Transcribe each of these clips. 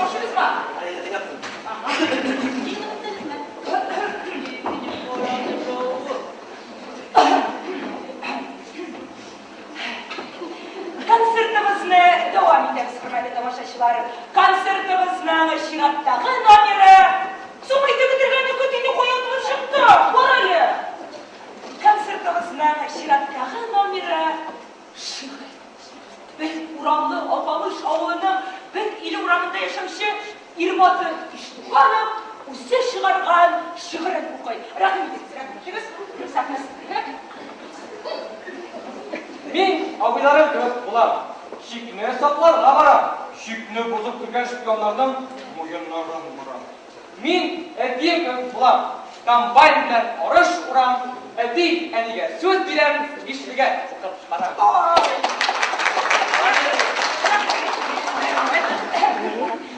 Башлыйбызмы? Әйдә, кызым. Концертыбызны дәвам итәбез, хөрмәтле тамашачылар. Концертыбызның чираттагы номеры Соң әйтеп бетергәнне көт инде, кая атылып чыкты? Бар әле. Концертыбызның чираттагы номеры шигырь. Бер урамлы Алпамыш авылының бер иле урамында яшәүче Ирбатыр Иштуганов үзе чыгарган шигырен укый. Рәхим итегез, рәхим итегез. Сәхнә сезнеке. Мин абыйларым кебек булам. Чикне сакларга барам. Чикне бозып кергән шпионнарның муеннарын борам. Мин әтием кебек булам. Комбайн белән арыш урам. Әти, әнигә сүз бирәм, бишлегә укып барам.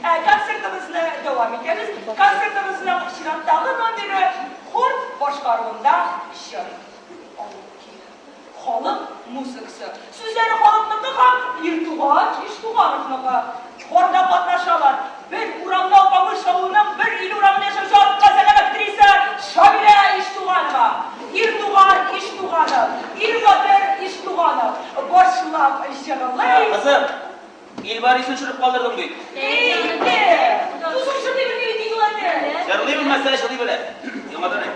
Концертыбызны дәвам итәбез. Концертыбызның чираттагы номеры хор башкаруында җыр. Авыл көе. Халык музыкасы. Сүзләре халыкныкы һәм Иртуган Иштугановныкы. Хорда катнашалар. Бер урамда Апамыш авылының бер ил урамында яшәүче атказанган актриса Шамилә Иштуганова, Иртуган Иштуганов, Ирбатыр Иштуганов башлап җырлый. Кызым, Илбарисны төшереп калдырдың бит. Әйе! Тузың җырлый белми бит инде ул әле. Җырлый белмәсә, җылый белә. Яңадан әйт.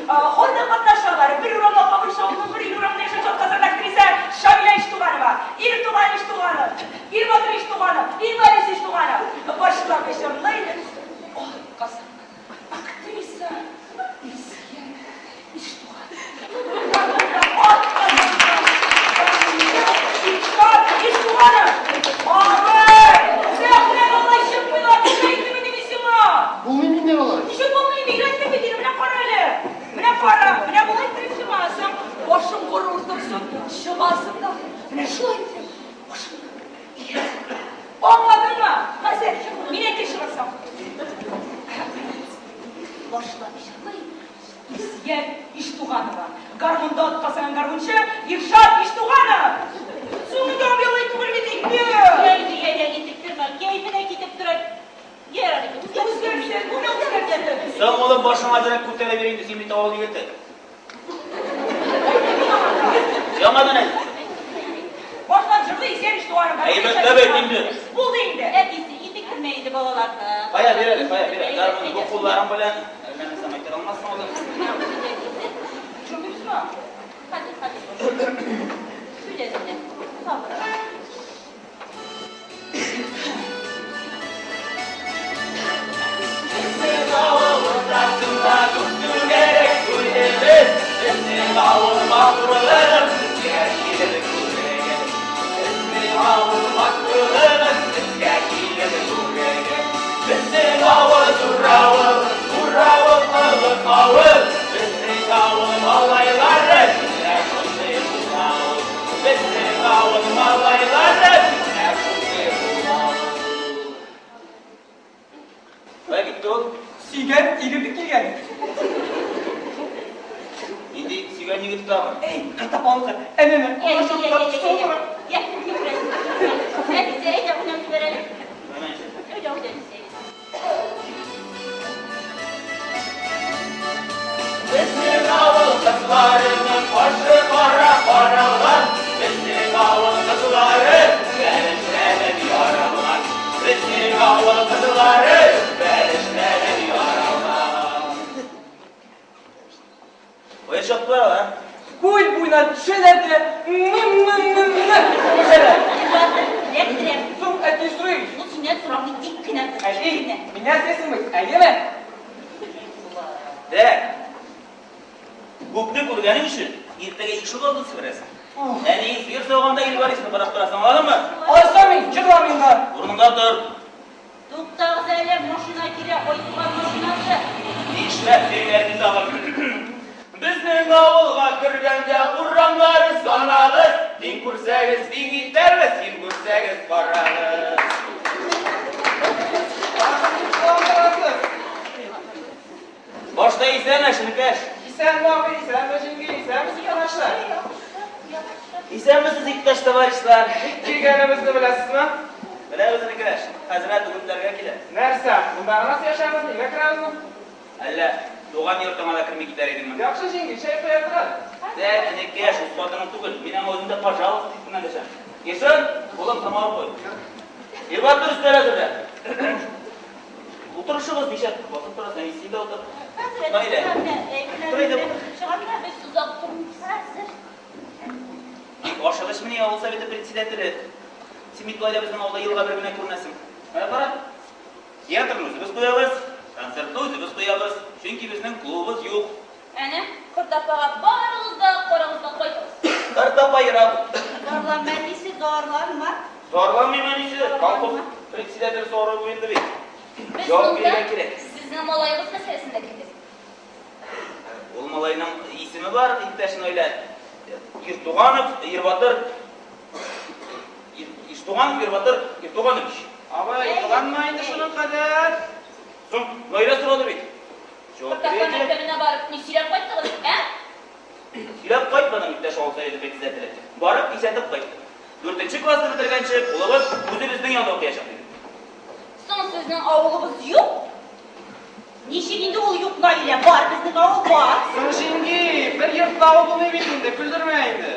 Хорда катнашалар. Бер урамда Камыш авылының бер ил урамында яшәүче атказанган актриса Шамилә Иштуганова, Иртуган Иштуганов, Ирбатыр Иштуганов, Илбарис Иштуганов башлап җырлый. Атказанган актриса Илсөя Иштуганова. Атказанган Илшат Иштуганов. Абый! Сәхнәгә алай чыкмыйлар, дип әйттем инде мин сиңа. Булмый миннән алай. Ничек булмый инде, өйрәттем бит инде, менә кара әле. Менә кара, менә болай иттереп чыгасың, башың горур торсын, чыгасың да, менә шулай итеп, башыңны иясең. Аңладыңмы? Хәзер, мин әйтеп чыгарсам. Башлап җырлый Илсөя Иштуганова. Гармунда атказанган гармунчы Илшат Иштуганов. Соңында абый түгел бит инде. Йә, йә, йә, итектермә, кәефе дә китеп тора. Ярар инде, Үзгәрсен, бу үзгәрсен. Соң, улым, башың азрак күтәрә бир инде, син бит авыл егете. Яңадан әйт. Башлап җырлый Илсөя Иштуганова. Әйбәтләп әйт инде. Булды инде. Әтисе, итектермә инде балаларны. Кая бир әле, кая бир әле. Гармунны бу кулларың белән әллә нәрсә майтара алмассың, улым. Җырлыйбызмы? Хәзер, хәзер. Сөйлә, сөйлә. Сабыр. Безнең авыл уртасында түп-түгәрәк күлебез. Безнең авыл матурлыгын сезгә килеп күрегез. Безнең авыл матурлыгын сезгә килеп күрегез. Безнең авыл зур авыл, зур авыл, олы авыл. Безнең авыл малайлары менә шундый була ул. Безнең авыл малайлары менә шундый була ул. Кая китте ул? Сөйгән егете килгән. Нинди сөйгән егете тагын? Әй, кайтапаныкы. Әнә, Йә, ана йә, чакта йә, йә, шул йә. тора. Йә, йөгерәсең. Әтисе, әйдә, уйнап җибәр әле. Әйдә, уйна, әтисе, әйдә. Безнең авыл кызларының кашы кара каралган. Безнең авыл кызлары бәлешләнеп яралган. Безнең авыл кызлары бәлешләнеп яралган. Кая чаптылар алар? Күл буена төшәләр дә, ны-ны-ны-ны күмешәләр. Ирбатыр, эләктерәм. Соң әти сорый. Ул синнән сорамый, тик кенә тор, тик Әти, кенә. миннән сорыйсың бит, әйеме? Так. Күпне күргәнең өчен иртәгә ишек алдын себерәсең. Әниең сыер сауганда Илбарисны карап торасың, аңладыңмы? Алайса мин җырламыйм да. Урыныңда тор. Туктагыз әле, машина килә, Айтуган машинасы. Нишләп йөриләр тагын? Безнең авылга кергәндә урамнары санагыз. Тиң күрсәгез, тиң итәрбез, ким күрсәгез, карагыз. Кыландырасыз. Башта исән, әшнекәш. Исәнме, абый, исәнме, җиңги, исәнмесез, иптәшләр? Исәнмесез, иптәш товарищлар. Ник килгәнебезне беләсезме? Беләбез, энекәш, хәзрәт үгетләргә килә. Нәрсә, монда гына сөйләшәбезме, өйгә керәбезме? Әллә туган йортыңа да керми китәр идеңме? Яхшы, җиңги, чәй куя тор әле. Дә, энекәш, үз хатының түгел. Мин аңа үзем дә пожалуйста дип кенә дәшәм. Иршан, улым, самавыр куй. Ирбатыр, өстәл әзерлә. Утырышыгыз, нишләп басып торасың, әни, син дә утыр. Хәзрәт, Наилә. менә Тор әйдә. әйберләрне чыгар да без озак тормыйбыз хәзер. Бик ашыгычмыни, авыл советы председателе? Син бит болай да безнең авылда елга бер генә күренәсең. Менә кара. Театрны үзебез куябыз, концертны үзебез куябыз, чөнки безнең клубыбыз юк. Әнә, Кортапага барыгыз да, карагыз да кайтыгыз. Кортапа ерак. Зарланма, әтисе, зарланма. Зарланмыйм, әнисе, колхоз председателе сорау инде бит. Без Җавап монда бирергә кирәк. сезнең малаегыз мәсьәләсендә килдек. Ул малайның исеме бар, иптәш Наилә. Иртуганов, Ирбатыр. Иштуганов Ирбатыр Иртуганович. Абый, кыланма инде шуның кадәр. Соң, Наилә сорады бит. Җавап Кортапа бирергә кирәк. мәктәбенә барып ни сөйләп кайттыгыз, ә? Сөйләп кайтмадым, иптәш авыл советы председателе. Барып кисәтеп кайттым. Дүртенче классны бетергәнче, улыбыз үзебезнең янда укыячак диде. Соң сезнең авылыгыз юк? Ничек инде ул юк, Наилә? Бар безнең авыл, бар. Соң, җиңги, бер йортта авыл булмый бит инде, көлдермә инде.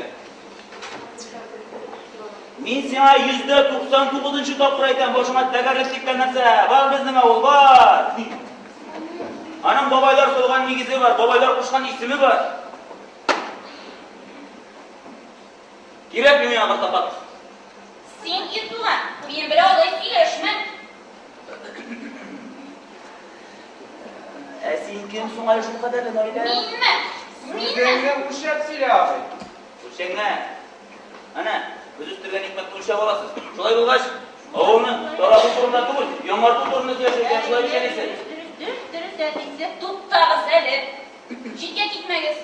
Мин сиңа 99% тапкыр әйтәм, башыңа тәгәрлек чиккән нәрсә. Бар безнең авыл, бар. Аның бабайлар салган нигезе бар, бабайлар кушкан исеме бар. Кирәкми миңа Кортапа. Син, Иртуган, минем белән алай сөйләшмә. Ә син кем соң әле шул кадәрле, Наилә? Минме? Минме? Сүзеңне үлчәп сөйлә, абый. Үлчәңә. Әнә, без үстергән икмәкне үлчәп аласыз. Шулай булгач, авылны тарату турында түгел, яңарту турында сөйләшергә шулай бит, әнисе? Дөрес, дөрес, дөрес, әтисе. Туктагыз әле. Читкә китмәгез.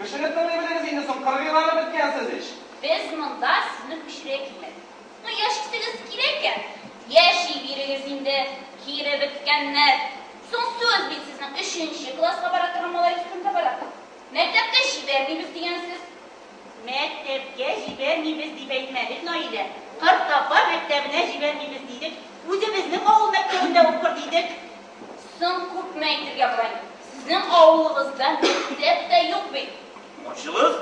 Кешене тыңлый белегез инде соң, кыргыйланып беткәнсез ич. Без монда сезне күчерә килмәдек. Ну, яшисегез килә икән, яши бирегез инде, кире беткәннәр. Соң сүз бит сезнең өченче класска бара торган малай турында бара. Мәктәпкә җибәрмибез дигәнсез. Мәктәпкә җибәрмибез дип әйтмәдек, Наилә. Кортапа мәктәбенә җибәрмибез дидек. Үзебезнең авыл мәктәбендә укыр дидек. Соң күпме әйтергә була инде? Сезнең авылыгызда мәктәп тә юк бит. Ачыгыз.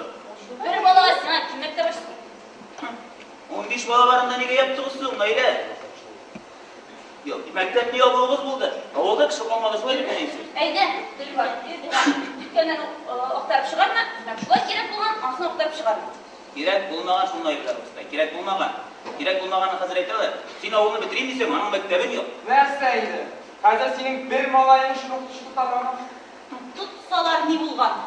Бер балага сиңа кем мәктәп ачсын? 15 бала барында нигә яптыгыз соң, Наилә? Юк, мәктәпне ябуыгыз булды. Авылда кеше калмады, шулай бит, әнисе? Әйдә, Дилбар, үткәннән актарып чыгарма. Димәк, шулай кирәк булган, анысын актарып чыгарма. Кирәк булмаган шул, Наилә абыстай, кирәк булмаган. Кирәк булмаганны хәзер әйтәләр. Син авылны бетерим дисәң, аның мәктәбен юк. Нәрсә инде? Хәзер синең бер малаең өчен укытучы тотаргамы? Тотсалар ни булган?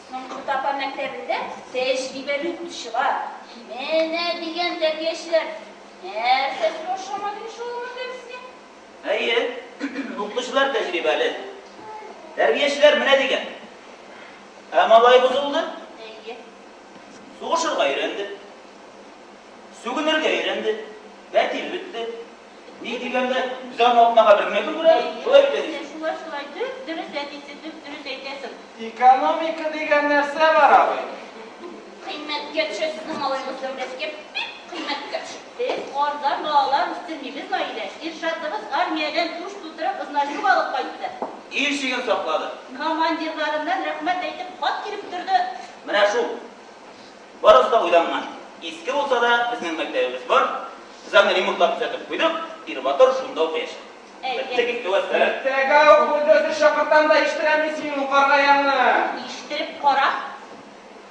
Соң Кортапа мәктәбендә тәҗрибәле укытучылар, менә дигән тәрбиячеләр. Нәрсә сорашамады шул мәктәп сезгә? Әйе, укытучылар тәҗрибәле. Тәрбиячеләр менә дигән. Ә малай бозылды. Әйе. Сугышырга өйрәнде. Сүгенергә өйрәнде. Бәтил бетте. Ни дигәндә, без аны атнага бер генә көн күрәбез. Шулай бит, әнисе? Шулай, шулай, дөп дөрес, әтисе, дөп дөрес әйтәсең. Экономика дигән нәрсә бар, абый. Кыйммәткә төшә сезнең малаегыз дәүләткә, бик кыйммәткә төшә. Без арзан балалар үстермибез, Наилә. Иршатыбыз армиядән түш тутырып значок алып кайтты. Ил чиген саклады. Командирларыннан рәхмәт әйтеп хат килеп торды. Менә шул. Барысы да уйланган. Иске булса да, безнең мәктәбебез бар. Без аны ремонтлап төзәтеп куйдык. Ирбатыр шунда укыячак. Бетте китте вәссәлам. Иртәгә үк бульдозер чакыртам да иштерәм мин синең укарга янына. Иштереп кара.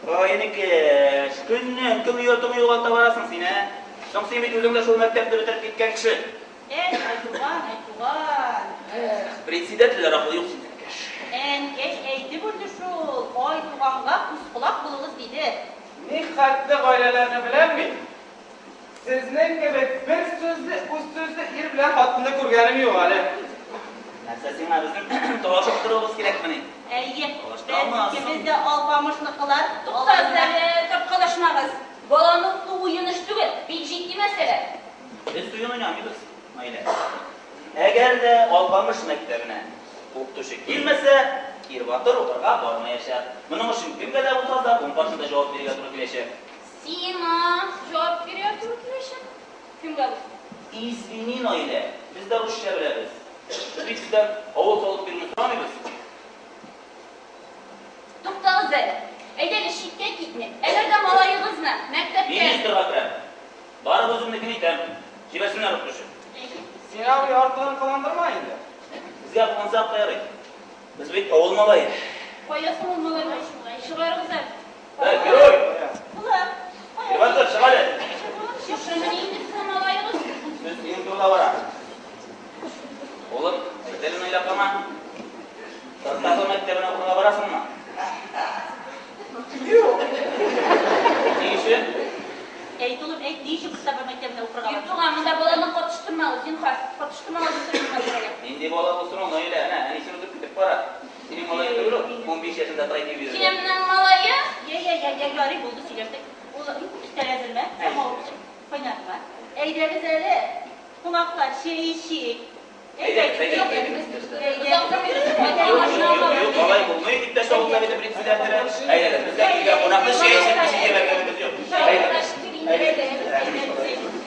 Ай, энекәш, көннән көн оятыңны югалта барасың син, ә? Соң син бит үзең дә шул мәктәпне бетереп киткән кеше. Әй, Айтуган, Айтуган. Эх, председательләр акылы юк синдә, энекәш. Әнкәш әйтеп үлде шул, Айтуганга күз колак булыгыз диде. Ни хәтле гаиләләрне беләм мин. Сезнең кебек бер сүзле, үз сүзле ир белән хатынны күргәнем юк әле. Нәрсә сиңа безнең талашып торуыбыз кирәкмени? Әйе, Талаштыра без алмассың. икебез дә алпамышныкылар. Туктагыз әле, тарткалашмагыз. Баланы укыту уен эш түгел, бик җитди мәсьәлә. Без уен уйнамыйбыз, Наилә. Әгәр дә Алпамыш мәктәбенә укытучы килмәсә, Ирбатыр укырга бармаячак. Моның өчен кемгә дә булса закон каршында җавап бирергә туры киләчәк. Сиңа җавап бирергә туры киләчәк. Кемгә булса. Извини, Наилә, без дә русча беләбез. Без бит сездән авыл салып бирүне сорамыйбыз. Туктагыз әле. Әйдәгез, читкә китмик. Әгәр дә малаегызны мәктәпкә. Министрга керәм. Барып үземнекен әйтәм. Җибәрсеннәр укытучы. Син, абый, артыгын кыландырма инде. Безгә кылансак та ярый. Без бит авыл малае. Кая соң ул малайлар? Чыгарыгыз әле. Әй, герой! Улым, кая? Ивантыр, чык әле. Шушымыни инде сезнең малаегыз? Сүз синең турыда бара. Улым, әйт әле, Наилә апама. Кыртапа мәктәбенә укырга барасыңмы? Юк. Ни өчен? Әйт, улым, әйт, ни өчен Кыртапа мәктәбенә укырга барасың? Иртуган, монда баланы катыштырмагыз, зинһар. Катыштырмагыз дип сорыйм сезгә. Нинди бала булсын ул, Наилә? Әнә, әнисен үтереп китеп бара. Синең малаең түгел ул, 15 яшендә тройки бирергә. Синең малае? Я, я, я, я, ярый, булды, сөйләштек. Улым, өстәл әзерме? Самавыр кайнармы? Әйдәгез әле, кунаклар, чәй эчик. Әйдәгез, әйдәгез. Юк, алай булмый, иптәш авыл советы председателе. Әйдәгез, безгә килгән кунакны чәй эчеп кеше җибәргәнебез юк. Әйдәгез. Әйдәгез.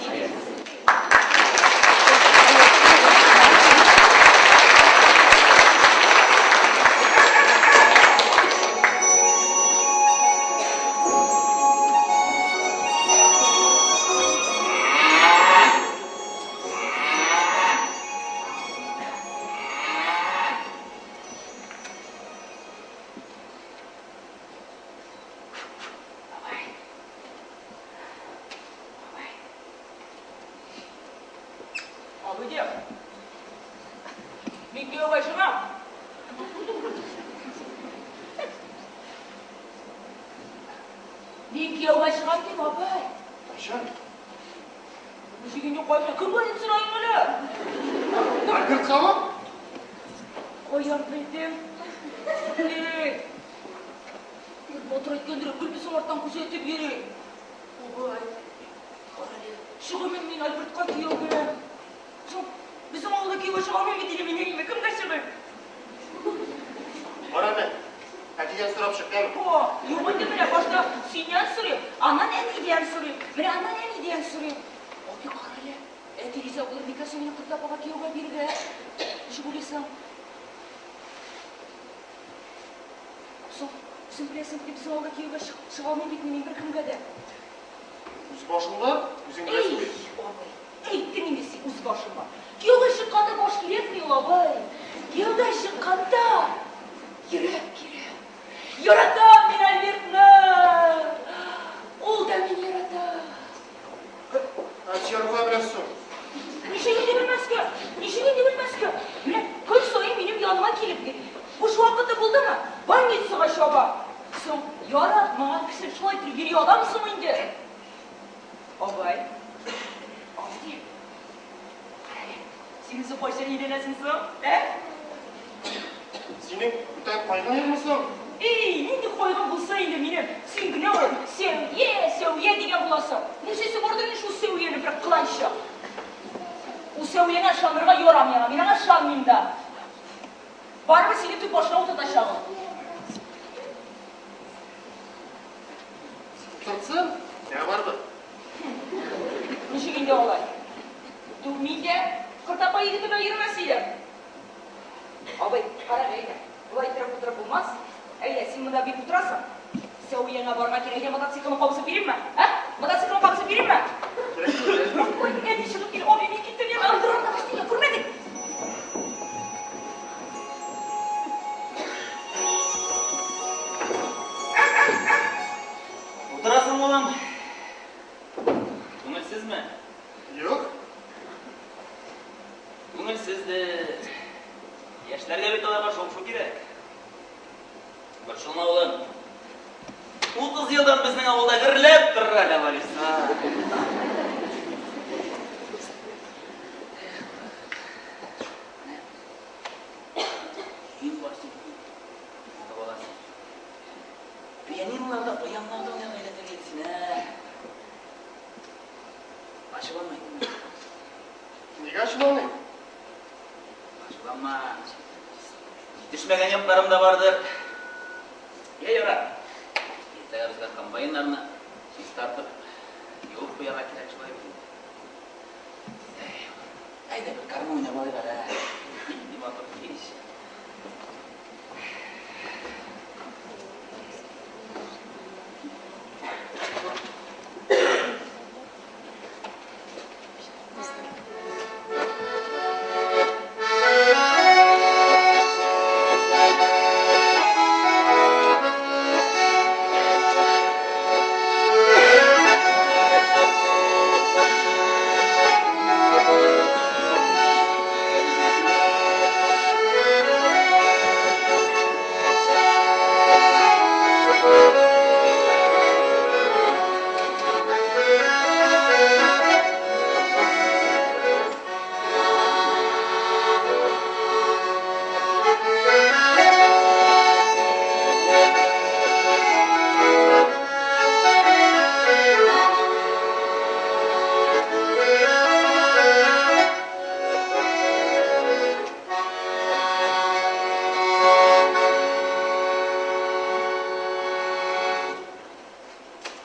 Абый дим. Мин кияүгә чыгам. Мин кияүгә чыгам дим, абый. Кайчан? Ничек инде кайчан? Кемгә дип сорыйм әле? Альберткамы? Каян белдең? Эй! Ир батыр әйткәндер, гел безнең арттан күзәтеп йөри. Абый, карале, чыгыйм мин Альбертка кияүгә. Соң, безнең авылда кияүгә чыга алмыйм бит инде мин, әйеме? Кемгә чыгыйм? Бар әле. Әтидән сорап чык, яме. О, юк инде менә башта синнән сорыйм, аннан әнидән сорыйм, менә аннан әнидән сорыйм. Абый, карале, әти риза булыр микән соң мине Кыртапага кияүгә бирергә? Ничек уйлыйсың? Соң, үзең беләсең бит, безнең авылда кияүгә чыга алмыйм бит мин беркемгә дә. Үз башың бар, үзең беләсең Эй, бит. абый, әйттең инде син үз башың бар. Кияүгә чыкканда баш кирәкми ул, абый. Кияүгә чыкканда йөрәк кирәк. Яратам мин Альбертны. Ул да мине ярата. Ә син кая беләсең соң? Ничек инде белмәскә? Ничек инде белмәскә? Менә көн саен минем яныма килеп йөри. Буш вакыты булдымы? Больницага чаба. Соң, яратмаган кеше шулай итеп йөри аламы соң инде? Абый. Абый. Карале, син үзең кайчан өйләнәсең соң? Ә? Синең бүтән кайгың юкмы соң? Эй, нинди кайгым булса инде минем. Син генә ул Сәүия, Сәүия дигән буласың. Нәрсәсе бардыр инде шул Сәүияне бер кыланчык. Ул Сәүияңә ышанырга ярамый аңа. Мин аңа ышанмыйм да. Барыбер сине төп башына утыртачак ул. Утыртсын, миңа барыбер. Ничек инде алай? Түк мин дә Кыртапа егете белән йөрмәс идем. Абый, кара әйдә. Болай иттереп утырып булмас. Әйдә, син монда бик утырасың. Сәүияңә барырга кирәк. Әйдә, мотоциклны кабызып биримме? Ә? Мотоциклны кабызып биримме? Кирәк түгел. Ой, әни чыгып килә. Абый, мин киттем. Я, ындыр артына күрмәдек. Утырасың, улым. Күңелсезме? Юк. Күңелсездер. Яшьләргә бит аларга шау-шу кирәк. Борчылма, улым. 30 елдан безнең авылда гөрләп торыр әле алайса. Көең бар синең. Ата баласы. Пианиноларда, баяннарда уйнарга өйрәтергә иде сине, ә? Ачуланма инде. Нигә ачуланыйм? Ачуланма. Җитешмәгән якларым да бардыр. Я, ярар. Иртәгә безгә комбайннарны чистартып, юып куярга кирәк шулай бит инде. Гармун уйнап алыйк әле. Нинди матур кич.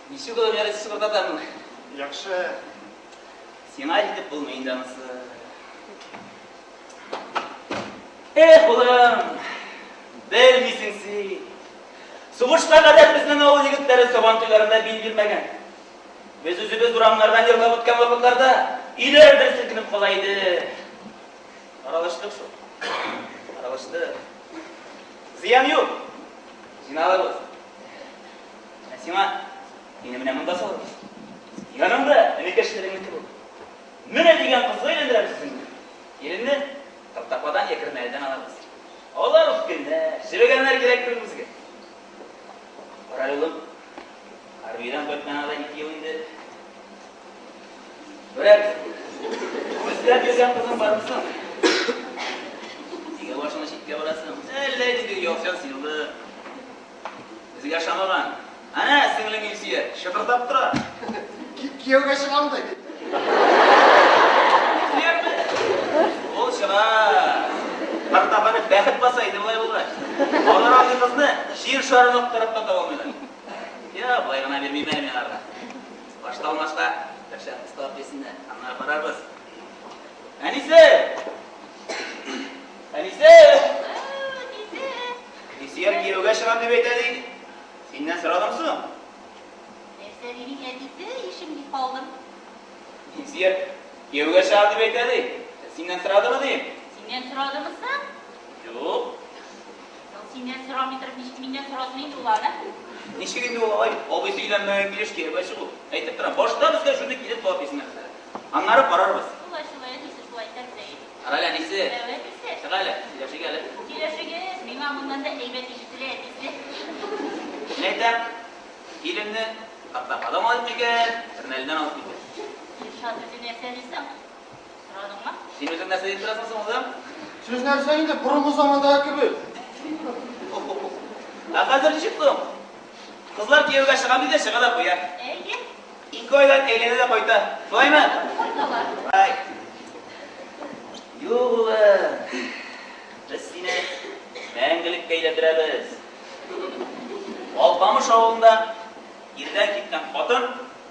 Ничек улым, ярыйсы шыгырдатамын. Яхшы. Сиңа җитеп булмый инде анысы. Эх, улым, белмисең син. Сугышка кадәр безнең авыл егетләре сабан туйларында бил бирмәгән. Без үзебез урамнардан йырлап үткән вакытларда өйләр дер селкенеп кала иде. Аралаштык шул. Аралаштык. Зыян юк. Җыйналабыз. Ә сиңа мине менә монда салырбыз. Яныңда энекәшләреңнеке булыр. Менә дигән кызга әйләндерәбез үзеңне. Иреңне Кыртападан я Кермәледән алабыз. Алар үскәннәр, җебегәннәр кирәк түгел безгә. Кара улым, армиядән кайтканга да 2 ел инде. Берәр күзләп йөргән кызың бармы соң? Нигә башыңны читкә борасың? Әллә нинди ялчан сыйлы. Безгә ошамаган. Әнә, сеңлең Илсөя шытырдап тора. Кияүгә чыгам ди. Илсөярме? Ул чыга. Кыртапаны бәхет баса иде болай булгач. Алар андый кызны җир шарын актарып та таба алмыйлар. Я, болай гына бирмим әле мин аларга. Башта алмашка бер шәп кыз табып бирсеннәр, аннары карарбыз. Әнисе! Әнисе! Әнисе! Илсөяр кияүгә чыгам дип әйтә ди. Синнән сорадым соң? Нәрсә дидең, әтисе? Ишетми калдым. Илсөяр кияүгә чыгам дип әйтә ди. Синнән сорадымы дим? Синнән сорадымы соң? Юк. Соң синнән сорамый торып, ничек миннән сорасын инде ул аны? Ничек инде ул алай абыйсы өйләнмәгән килеш кияүгә чыгу? Әйтеп торам, башта безгә шуны килен табып бирсеннәр. Аннары карарбыз. Шулай, шулай, әтисе, шулай итәрбез, әйе. Кара әле, әнисе. Әү, әтисе. Чык әле, сөйләшик әле. Сөйләшегез, миңа моннан да әйбәт ишетелә, әтисе. Мин әйтәм, киленне Кыртападан алып микән, Кермәледән алып микән? Илшат үзе нәрсә ди соң? Сорадыңмы? Син үзең нәрсә дип торасың соң, улым? Сүз нәрсә инде, борынгы замандагы кебек. Ә хәзер ничек соң? Кызлар кияүгә чыгам ди дә чыга да куя. Әйе. 2 айдан әйләнә дә кайта. Шулаймы? Кайталар. Ай. Юк, улым. Без сине мәңгелеккә әйләндерәбез. Алпамыш авылында ирдән киткән хатын,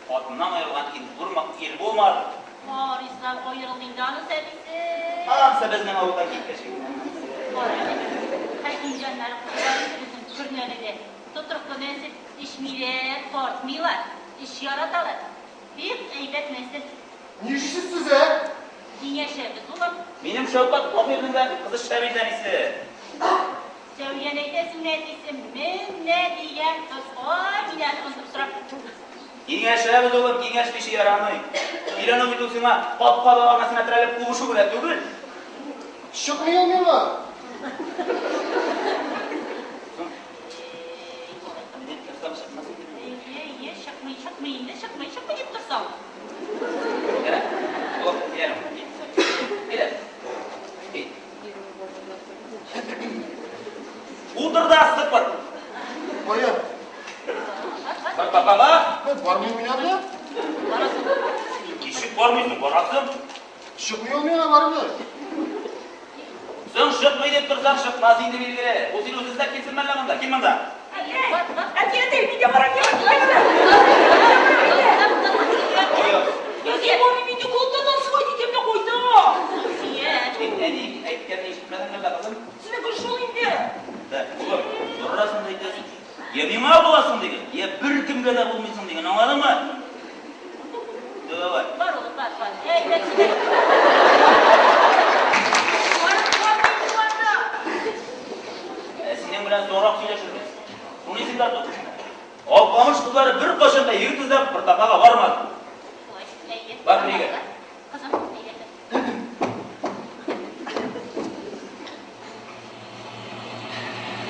хатыннан аерылган ир булмады. Харислар аерылды инде анысы, әтисе. Анысы безнең авылдан киткәч инде. Кара әле, Хәкимҗаннар кызлар инде безнең Көрнәледә. Тотрыклы нәсел, эчмиләр, тартмыйлар, эш яраталар. Бик әйбәт нәсел. Нишлисез сез, ә? Киңәшәбез, улым. Минем Шәүкәт Таһирның да кызы шәп инде, әнисе. Сәүләне әйтәсеңме, әтисе? Менә дигән кыз. Ай, мин әле онытып торам. Киңәшәбез, улым, киңәшмичә ярамый. Өйләнү бит ул сиңа капка баганасына терәлеп куышу гына түгел. Чыкмый ул миңа. Соң. Минем торсам чыкмас инде. Әйе, әйе, чыкмый, чыкмый инде, чыкмый, чыкмый дип торсаң. Кара, улым, кил әле, кил. Кил әле. Кил. Утыр да сыпыр. Кая? Бар, бар, бар, бар. Бармыйм мин анда. Барасың. Ничек бармыйсың, барасың. Чыкмый ул миңа барыбер. Соң чыкмый дип торсаң, чыкмас инде билгеле. Ул сине үзе эзләп килсен мәллә монда? Кил монда. Әти, әти, әти, мин дә барам, мин дә барам. Кая? Әти, бармыйм инде, клубта танцевать итәм дә кайтам. Илсөя, Я миңа буласың диген, я беркемгә дә булмыйсың диген, аңладыңмы? Давай. Бар, улым, бар, бар. Әйбәт сөйлә. Ә синең белән соңрак сөйләшербез. Шуны исеңдә тот. Алпамыш кызлары беркайчан да егет эзләп Кыртапага бармады. Шулай, әйе. Бар бирегә. Кызым, әйдә.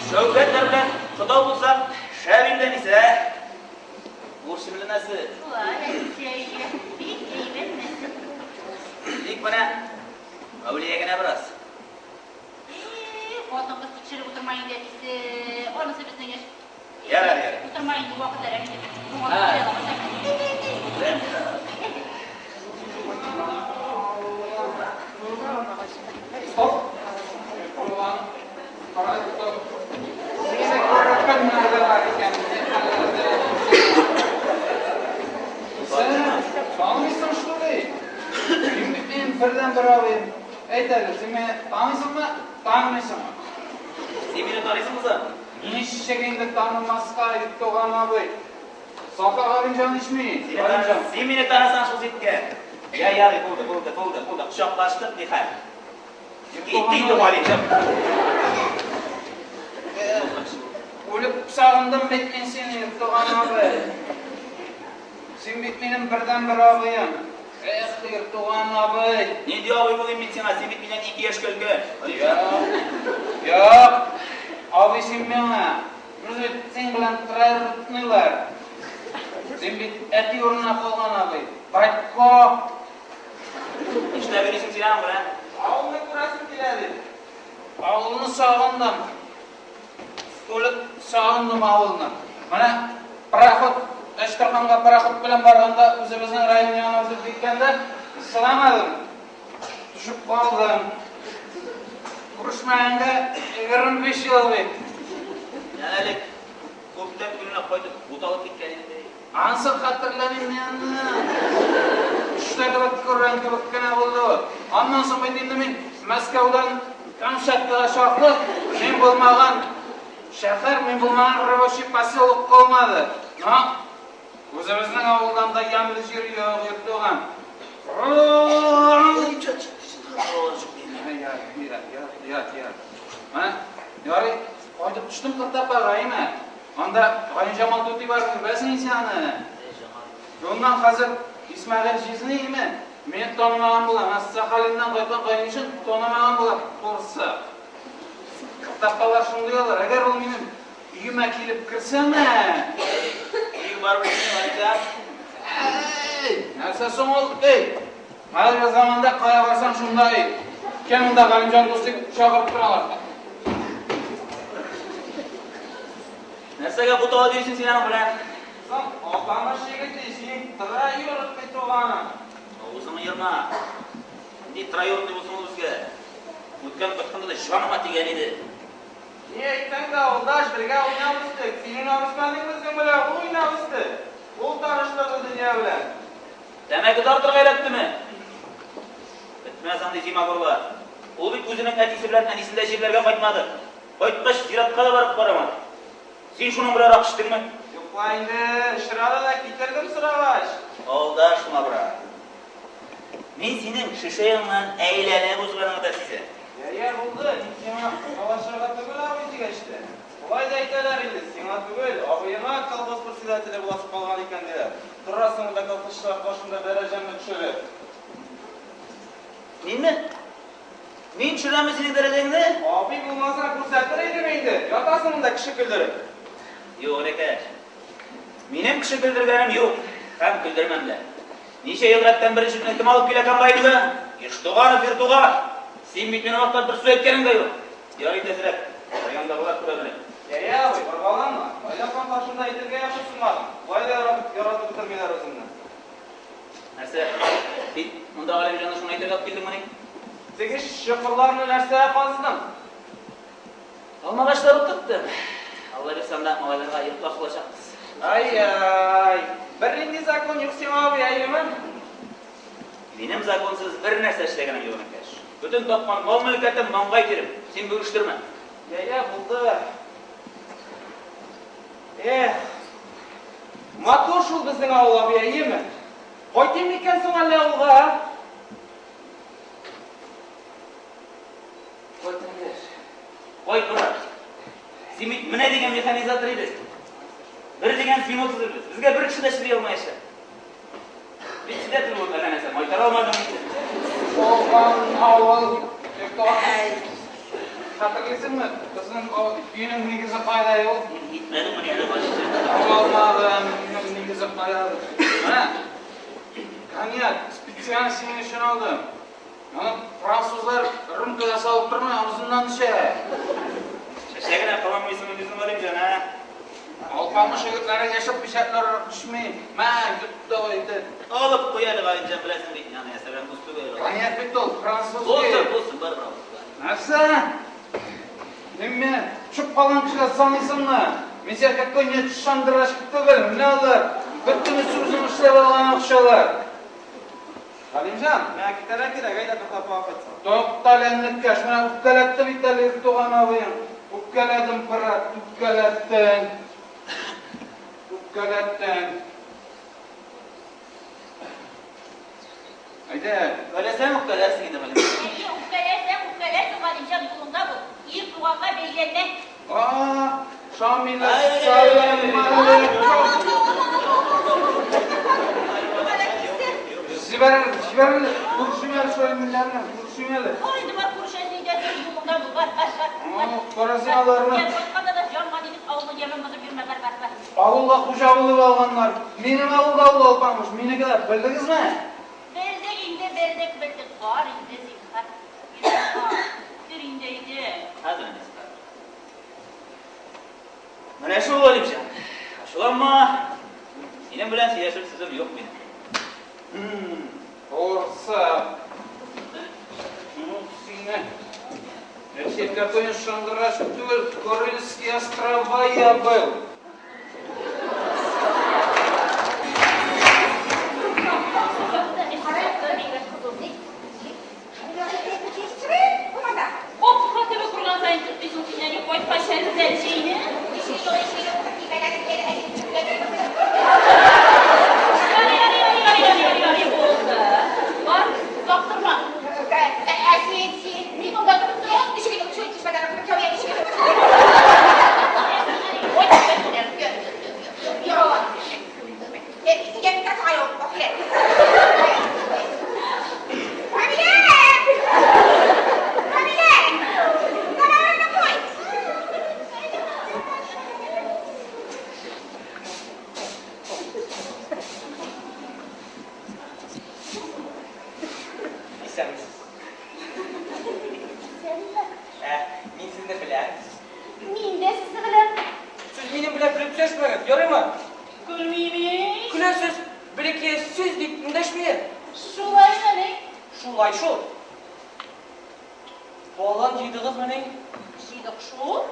Шәүкәтләр белән кода булсак, шәп инде әнисе, ә? Күрше белән нәсел. Шулай, әнисе, әйе. Бик әйбәт нәсел. Тик менә Мәүлия генә бераз. И, хатын-кыз тикшереп утырма инде, әтисе. Анысы безнең эш. Ярар, ярар. Утырма инде, вакыт әрәм итеп. Моңа Һә. килә алмасаң. Стоп! Улан, кара, стоп. Сине күрә кемнәр бар икән? Син танымыйсың, что ли? Мин бит минем бердәнбер абыем. Әйт әле, син мине таныйсыңмы, танымыйсыңмы? Син мине таныйсыңмы соң? Ничек инде танымаска, Туган абый? Сафа Галимҗан ичми. Сине танысаң, син мине танысаң шул җиткән. Я, ярый, булды, булды, булды, булды. Кочаклаштык, нихәл. Китте инде Галимҗан. Үлеп сагындым бит мин сине, Туган абый. Син бит минем бердәнбер абыем. Эх, Туган абый. Нинди абый булыйм мин сиңа? Син бит миннән ике яшькә өлкән. Галимҗан. Юк, юк. Абый син миңа. Без бит син белән троюродныйлар. Син бит әти урынына калган абый. Батько. Нишләп йөрисең син аның белән? Авылны күрәсем килә дип. Авылны сагындым. Үлеп сагындым авылны. Менә пароход, Әчтерханга пароход белән барганда үзебезнең район янына үтеп киткәндә сыламадым. Төшеп калдым. Күрешмәгәнгә 25 ел бит. Әнә әле күптән түгел генә кайтып буталып киткән иде. Ансын хәтерләмим мин аны. Төштә кебек күргән кебек кенә булды ул. Аннан соң бит инде мин Мәскәүдән Камчаткага чаклы мин булмаган шәһәр, мин булмаган рабочий поселок калмады. Но үзебезнең авылдан да ямьле җир юк, Иртуган. Менә, ярый, кайтып төштем Кыртапага, әйме? Анда Галимҗамал түти бар, күрәсең син аны. Шуннан хәзер Исмәгыйль җизни, әйме? Мине танымаган була. Менә Сахалиннан кайткан кайнишын танымаган була, турысы. Кыртапалар шундый алар. Әгәр ул минем өемә килеп керсәме? Өең бармы синең, Галимҗан? Әй, нәрсә соң ул? Эй, хәзерге заманда кая барсаң шунда өй. Кем монда Галимҗан дус дип чакырып торалар. Нәрсәгә буталып йөрисең син аның белән? Соң, Алпамыш егете, син троюродный туганым. Авызыңны ерма. Нинди троюродный булсын ул безгә? Үткән кайтканда да җаныма тигән иде. Ни әйтсәң дә, авылдаш, бергә уйнап үстек. Син уйнап үсмәдең безнең белән, ул уйнап үсте. Ул таныштырды дөнья белән. Тәмәке тартырга өйрәттеме? Бетмәс андый зимагурлар. Ул бит үзенең әтисе белән әнисен дә җирләргә кайтмады. Кайткач, зиратка да барып карамады. Син шуның белән аракы эчтеңме? Юк ла инде, очрады да китердем сорагач. Алдашма, брат. Мин синең шешә яныннан әйләнеп узганыңны да сизәм. Я, я, булды. Мин сиңа талашырга түгел абый дигәч тә. Болай да әйтәләр инде, сиңа түгел, абыеңа колхоз председателе буласы калган икән, диләр. Торасың монда колхозчылар каршында дәрәҗәңне төшереп. Минме? Мин төшерәмме синең дәрәҗәңне? Абый булмаса күрсәтер идем инде. Ятасың монда кеше көлдереп. Юк, энекәш. Минем кеше көлдергәнем юк һәм көлдермәм дә. Ничә ел рәттән беренче көнне кем алып килә комбайнга? Иштуганов Иртуган. Син бит мине мактап бер сүз әйткәнең дә юк. Ярый тәзрәк. Райондагылар күрә белә. Я, я, абый, боргаланма. Наилә апаң каршында әйтергә яхшысынмадым. Болай да яратып бетермиләр үземне. Нәрсә? Син монда Галимҗанны шуны әйтергә алып килдеңмени? Теге чокырларны нәрсәгә каздың? Алмагачлар утырттым. Алла бирсә, анда малайларга йортлар салачакбыз. Ай-яй. Бернинди закон юк сиңа, абый, әйеме? Минем законсыз бер нәрсә эшләгәнем юк, энекәш. Бөтен тапкан мал-мөлкәтем маңгай тирем. Син бөгештермә. Я, я, булды. Эх, матур шул безнең авыл, абый, әйеме? Кайтыйм микән соң әллә авылга, а? Кайт инде. Кайт, брат. Син бит менә дигән механизатор идең. Бер дигән звено төзербез. Безгә бер кеше дә чыдый алмаячак. Председатель булып әллә нәрсә майтара алмадың инде. Алган авыл Хәтерлисеңме, безнең өйнең нигезе кайда ул? Китмәдең мени әле башчы? Алмадым, өйнең нигезе кайда? Менә. Коньяк специально синең өчен алдым. Аны французлар рюмкага салып тормый, авызыннан эчә. Чәчә генә кыланмыйсың инде Галимҗан, ә? Алпамыш егетләре яшәп печәтләр төшми. Мә, йот давай итеп. Алып куй әле, Галимҗан, беләсең бит, аны ясәгән дус түгел. Коньяк бит ул, французский. Булсын, булсын, барыбер алып. Нәрсә? Син мине төшеп калган кешегә саныйсыңмы? Мин сиңа какой-нибудь шандрашка түгел, менә алар. Бөтенесе үзең эшләп алган акчалар. Галимҗан, Миңа китәргә кирәк, әйдә туктап кайтсам. Туктале, энекәш, менә үпкәләтте бит әле туган абыең. Үпкәләдем, брат, үпкәләттең. Үпкәләттең. Әйдә. Үпкәләсәң, үпкәләрсең инде, Галимҗан. Әйе, үпкәләрсең, үпкәләрсең, Галимҗан, юлыңда бул. Ир туганга бәйләнмә. А, Шамилә, сәлам алейкум. Җибәр, җибәр, күрешим әле Шамилә белән, күрешим әле. Бар инде, бар, күрешәсең итәсең, юлыңда бул, бар, бар, бар. О, кара син аларны. Я, кайтканда да җанга дип авылның ямен бозып йөрмә, бар, бар, бар. Авылга хуҗа булып алганнар. Минем авылда ул алпамыш, минеке дә, белдегезме? Белдек инде, белдек, белдек. Бар инде, зинһар. Бар. Кер инде, әйдә. Хәзер инде. Менә шул, Галимҗан. Ачуланма. Синең белән сөйләшер сүзем юк минем. Орса. Ну, сине. Вообще, какой шандраш түгел, Курильские острова я был. Капка төбе күргән саен туктыйсың син әле, кайткач әле җәйне. Ярый, ярый, ярый, ярый, ярый, ярый, булды. Бар, озак торма. Мин монда торып торам. Исәнмесез. Ә, мин сезне беләм. Мин дә сезне беләм. Сез минем белән көлеп сөйләшмәгез, ярыймы? Көлмим ич. Көләсез, бәләкәй сүз дип эндәшмиләр. Шулаймыни? Шулай шул. Балан җыйдыгызмыни? Җыйдык шул.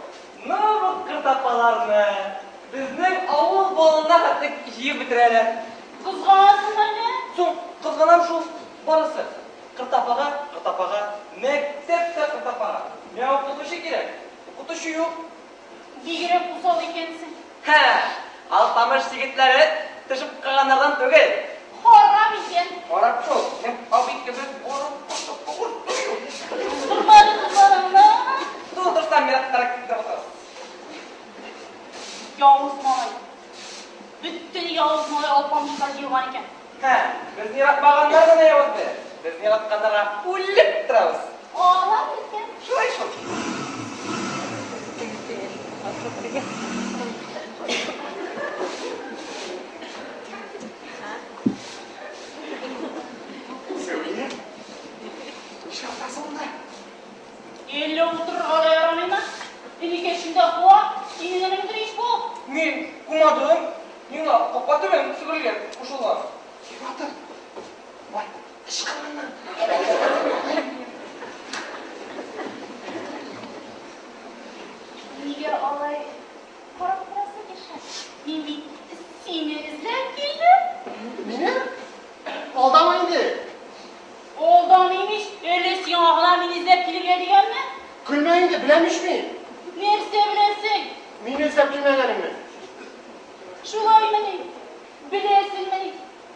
Ну, бу кыртапаларны безнең авыл балына хәтле җыеп бетерәләр. Кызганасың әллә? Соң, кызганам шул барысы. Кыртапага, кыртапага, мәктәп тә кыртапага. Миңа укытучы кирәк. Укытучы юк. Бигрәк усал икәнсең. Һә, Алпамыш егетләре төшеп калганнардан түгел. Харап икән. Харап шул. Минем абый кебек барып Тормады кызларыңны. Тутырсам, ераккарак китеп утырасыз. Явыз малай. Бөтен явыз малай алпамышлар җыелган икән. Һә, безне яратмаганнар гына явыз бе. Безне яратканнарга үлеп торабыз. Алай икән. Шулай шул. Сәүлия, нишләтәсең монда? Әллә утырырга да ярамыймы? Энекәшеңдә куа, синең энеңдер ич бу. Мин кумадым. Миңа капка төбен себергә кушылган. Батыр, бай, ычкын моннан. Нигә алай карап торасың, Иршат? Мин бит сине эзләп килдем. Мине? Алдама инде. Алдамыйм ич, әллә сиңа гына мине эзләп килергә дигәнме? Көлмә инде, беләм ич мин. Нәрсә беләсең? Мине эзләп килмәгәнеңне. Шулаймыни? Беләсеңмени?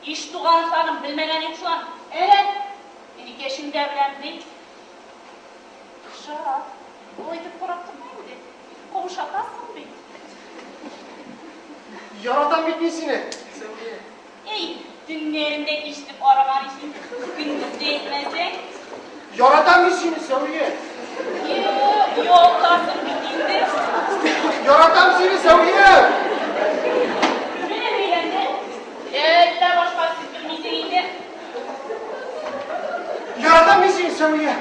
Иштугановларның белмәгәне юк шул аның. Әнә, энекәшеңдә беләм, ди. Шат, алай итеп карап торма инде. Каушатасың бит. Яратам бит мин сине, Сәүлия. Эй, төннәрендә ишетеп арыган ич инде, көндез дә әйтмәсәң. Яратам мин сине, Сәүлия. Юк, оялтасың бит инде. Яратам сине, Сәүлия. Менә бәйләнде. Әллә башка сүз белмисең инде. Яратам мин сине, Сәүлия.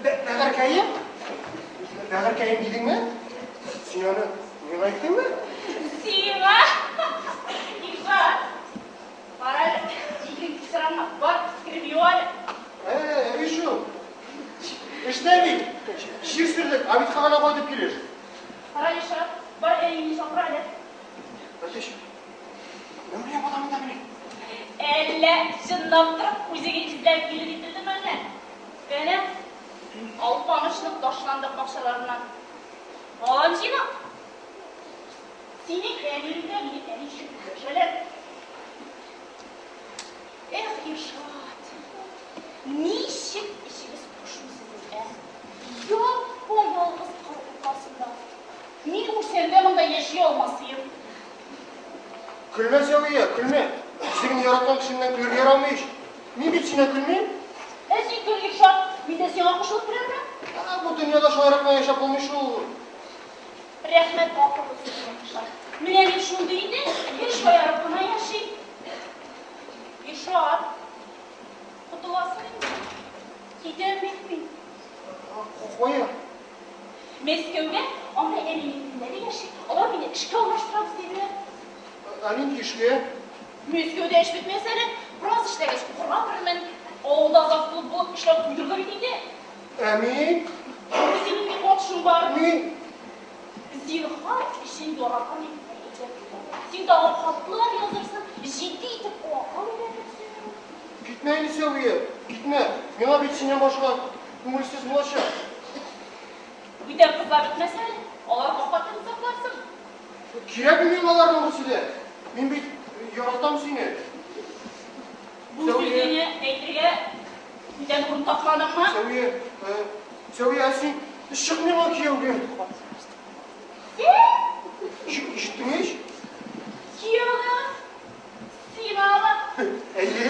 Бәгырькәем? Бәгырькәем дидеңме? Син аны миңа әйттеңме? Сиңа? Илфат, бар әле, икенче сыранма, бар, кереп ю әле. Ә, шул. Эштә бит. Чир сөрдек, обедка гына кайтып килеш. Кара, Илшат, бар, әниеңне чакыр әле. Әтәч, Мәүлия бала монда менә. Әллә чынлап торып үзеңә эзләп килер ителдеме әллә? Әнә, Алпамышның ташландык бакчаларыннан балан җыйнап. Синең әниең дә минем әни өчен көрәшәләр. Эх, Илшат, ничек эчегез пошмый сезнең, ә? Япа-ялгыз кыр уртасында. Мин үлсәм дә монда яши алмас идем. Көлмә, Сәвия, көлмә. Үзеңне яраткан кешеңнән көлергә ярамый ич. Мин бит синнән көлмим. Ә син көл, Илшат, мин дә сиңа кушылып көләрмен. Ә, бу дөньяда шаярып кына яшәп булмый шул. Рәхмәт акыллы сүзеңә, Илшат. Менә мин шундый инде, гел шаярып кына яшим. Илшат, котыласың инде. Китәм бит мин. Кая? Мәскәүгә, анда әнинең иңнәре яши. Алар мине эшкә урнаштырабыз диделәр. Ә нинди эшкә? Мәскәүдә эш бетмәс әле. Бераз эшләгәч, укырга керермен. Авылда завклуб булып эшләү туйдырды бит инде. Ә мин? Синең ни катышың бар? Мин? Зинһар, эшен яратам дип әйтәм. Син тагын хатлар язырсың, җитди итеп акыл өйрәтерсең. Китмә инде, Сәвия, китмә. Миңа бит синнән башка күңелсез булачак. Бүтән кызлар бетмәс әле, аларга хатын сакларсың. Кирәкми миңа аларның берсе дә. Мин бит яратам сине. Бу сүзеңне әйтергә бүтән урын тапмадыңмы? Сәвия, Сәвия, ә син чык миңа кияүгә. Син? Ишеттең ич? Кияүгә? Сиңамы? Әйе.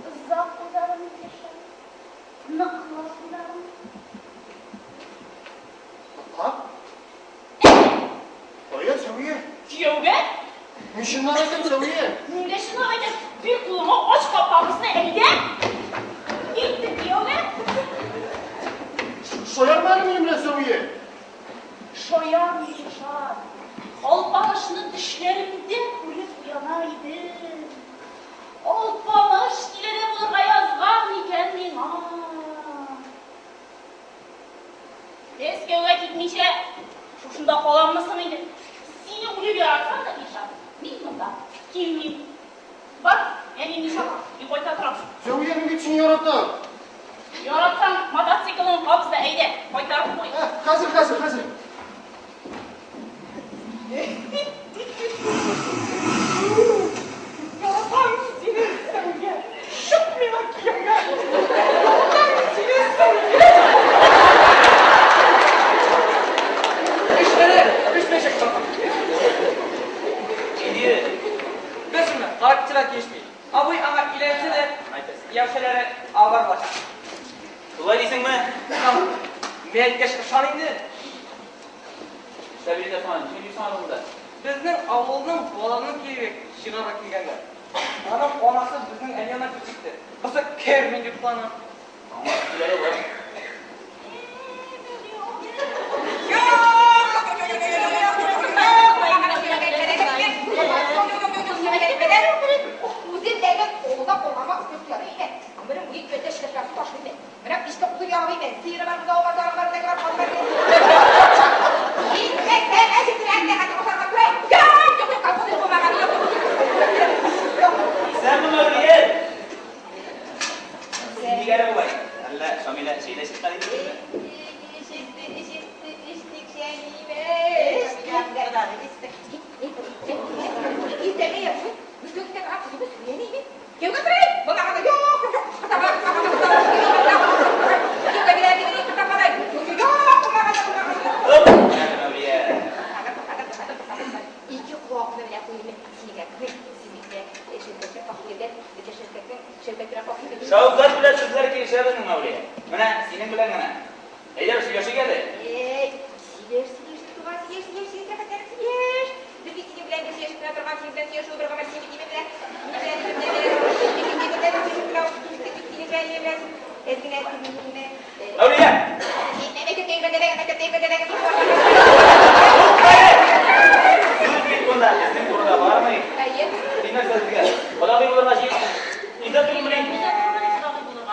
Озак уйладым, Илшат. Ныклап уйладым. Ныклап? Кая, Сәвия? Кияүгә? Мин чынлап әйтәм, Сәвия. Мин дә чынлап әйтәм. Бир кулыңа, ач капкабызны, әйдә. Киттек кияүгә. Шаярма әле минем белән, Сәвия. Шаярмый, Илшат. Алпамышны төшләремдә күреп уяна идем. Алпамыш килене булырга язган икән миңа. Мәскәүгә китмичә, шушында каламмы соң инде? Сине үлеп яратсам да, Илшат, мин монда килмим. Бар, әниеңне чакыр, мин кайта торам. Сәвия, мин бит сине яратам. Яратсаң, мотоциклың кабыз да, әйдә, кайтарып куй. Хәзер, хәзер, хәзер. Яратам сине, Сәвия. Чык миңа кияүгә. Яратам сине, Сәвия. Эшләре, пешмәячәк тагын. Әйе. Беләсеңме, характерлар килешми. Абый аңа өйләнсә дә, кияүчәләре авар булачак. Шулай дисеңме? Мин әйткәч, ышан инде. Сәбилә дә соң, ничек дисең аны монда? Безнең авылның баланың кияве чыгарга килгәннәр. Аның анасы безнең әни янына күчеп китте. Бусы керми дип кылана. Аңа киләре бар. Үзендәге авылда калганга үтеп ярый иде. Гомерем буе көтә эшләп ташлый иде. Менә кичке кузы ягы иде. Сыеры бар, бозавы бар, сарыгы бар, бәге бар, казы бар. Исәнме, Мәүлия? синең белән генә. Әйдә, сөйләшик әле. Эй, сөйләш, сөйләш, туган, сөйләш, сөйләш, сөйләш, рәхәтләнеп сөйләш. Без бит синең белән бер сөйләшеп кенә торган, синең белән сөйләшү бер гомер син бит минем белән, минем белән, минем белән, минем белән, сөйләшеп кенә, синең белән, минем белән, әз генә, минем Мәүлия! Сүз бит монда безнең турыда бармый. Әйе. Син нәрсә безгә? Кодагый булырга җыенсың. Өйдә түгелмени? Кодагый булырга.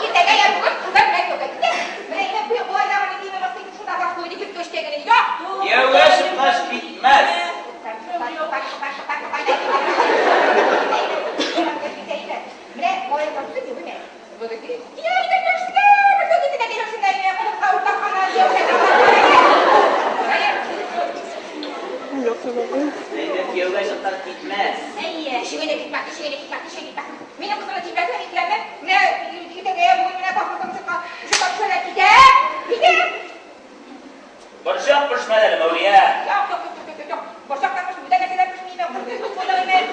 Иртәгә я бүген кызым белән кияүгә китә. Менә инде бу болай да менә димә басып шунда баш куйды дип төштәгене. Юк. Кияүгә чыккач китмәс. Менә болай басты дип менә. Әйдә, кияүгә чыккач китмәс. Әйе. Ишегенә китмә, ишегенә китмә, ишегенә китмә. Минем кызымны тибрәтә, мин Менә иртәгә бүген менә паспортым чыккан. Шушы паспортка китә. Китә. Борчак пешмәде әле, Мәүлия. Юк, юк, юк, юк, юк, юк. Борчактан пешми, бүтән нәрсәләр пешми, мен кыз булды мен.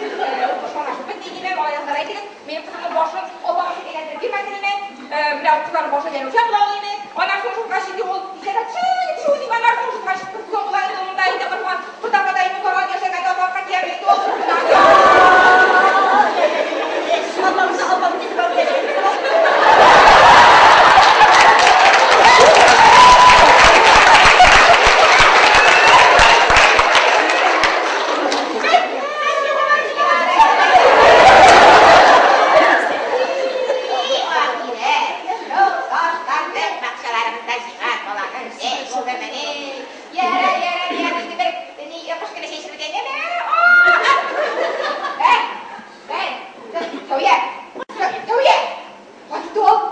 Башын бетми димәм, алай язлар әйтегез. Минем кызымның башын аллага шөкер әйләндереп бирмәсен име. Менә кызларның башы әйләнүчән була ул име. Аннан соң шуңа чөнки ул исәнә төшү дип, аннан соң шуңа чыкты була инде монда инде кырган. Кыртапада инде торган яшәгән язларга кияме инде ул. Аллабыз, аллабыз,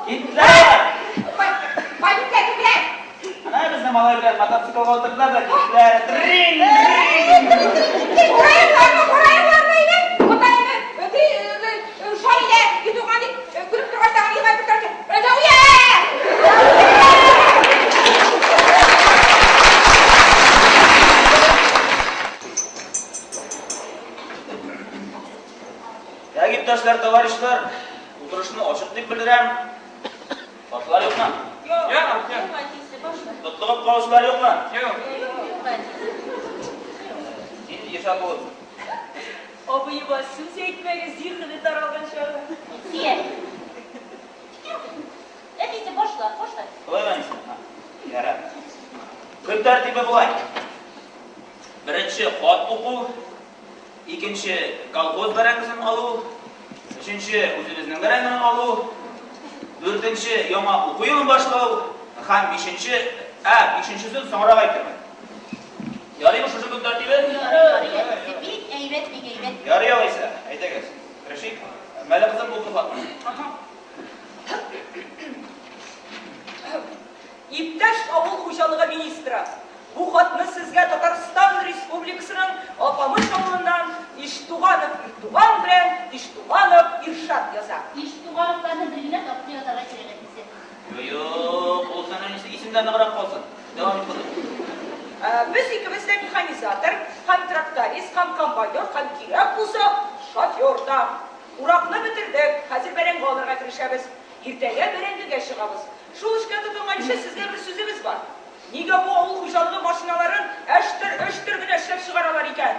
Киттеләр! Әнә безнең малай белән мотоциклга утырдылар да киттеләр. Трин, трин! Так, иптәшләр, товарищлар, утырышны ачык дип белдерәм. Каршылар юкмы? Юк, юк. Әтисе, башла. Тотлыгып калучылар юкмы? Юк. Юк, әтисе. Син Иршат булып. Абыема сүз әйтмәгез, зиһене таралган чагы. Сия. Әтисе, башла, башла. Болай гына нисен? Ярар. Көн тәртибе болай. Беренче хат уку, икенче колхоз бәрәңгесен алу, өченче үзебезнең бәрәңгене алу, дүртенче яңа уку елын башлау һәм бишенче, бишенчесен соңрак әйтермен. Ярыймы шушы көн тәртибе? Ярый, әтисе, бик әйбәт, бик әйбәт. Ярый алайса, әйдәгез. Керешик. Мәле кызым булды хатны. Иптәш авыл хуҗалыгы министры, бу хатны сезгә Татарстан Республикасының Апамыш авылыннан Иштуганов Иртуган белән Иштуганов Иршат яза. Иштугановларны бер генә тапкыр язарга кирәк, әтисе. Юк, ул синең исемдә ныграк калсын. Дәвам ит кызым. Без икебез дә механизатор, һәм тракторист, һәм комбайнер, һәм кирәк булса шофер да. Уракны бетердек, хәзер бәрәңге алырга керешәбез. Иртәгә бәрәңгегә чыгабыз. Шул эшкә тотынганчы сезгә бер сүзебез бар. Нигә бу авыл хуҗалыгы машиналарын әштер-өштер генә эшләп чыгаралар икән?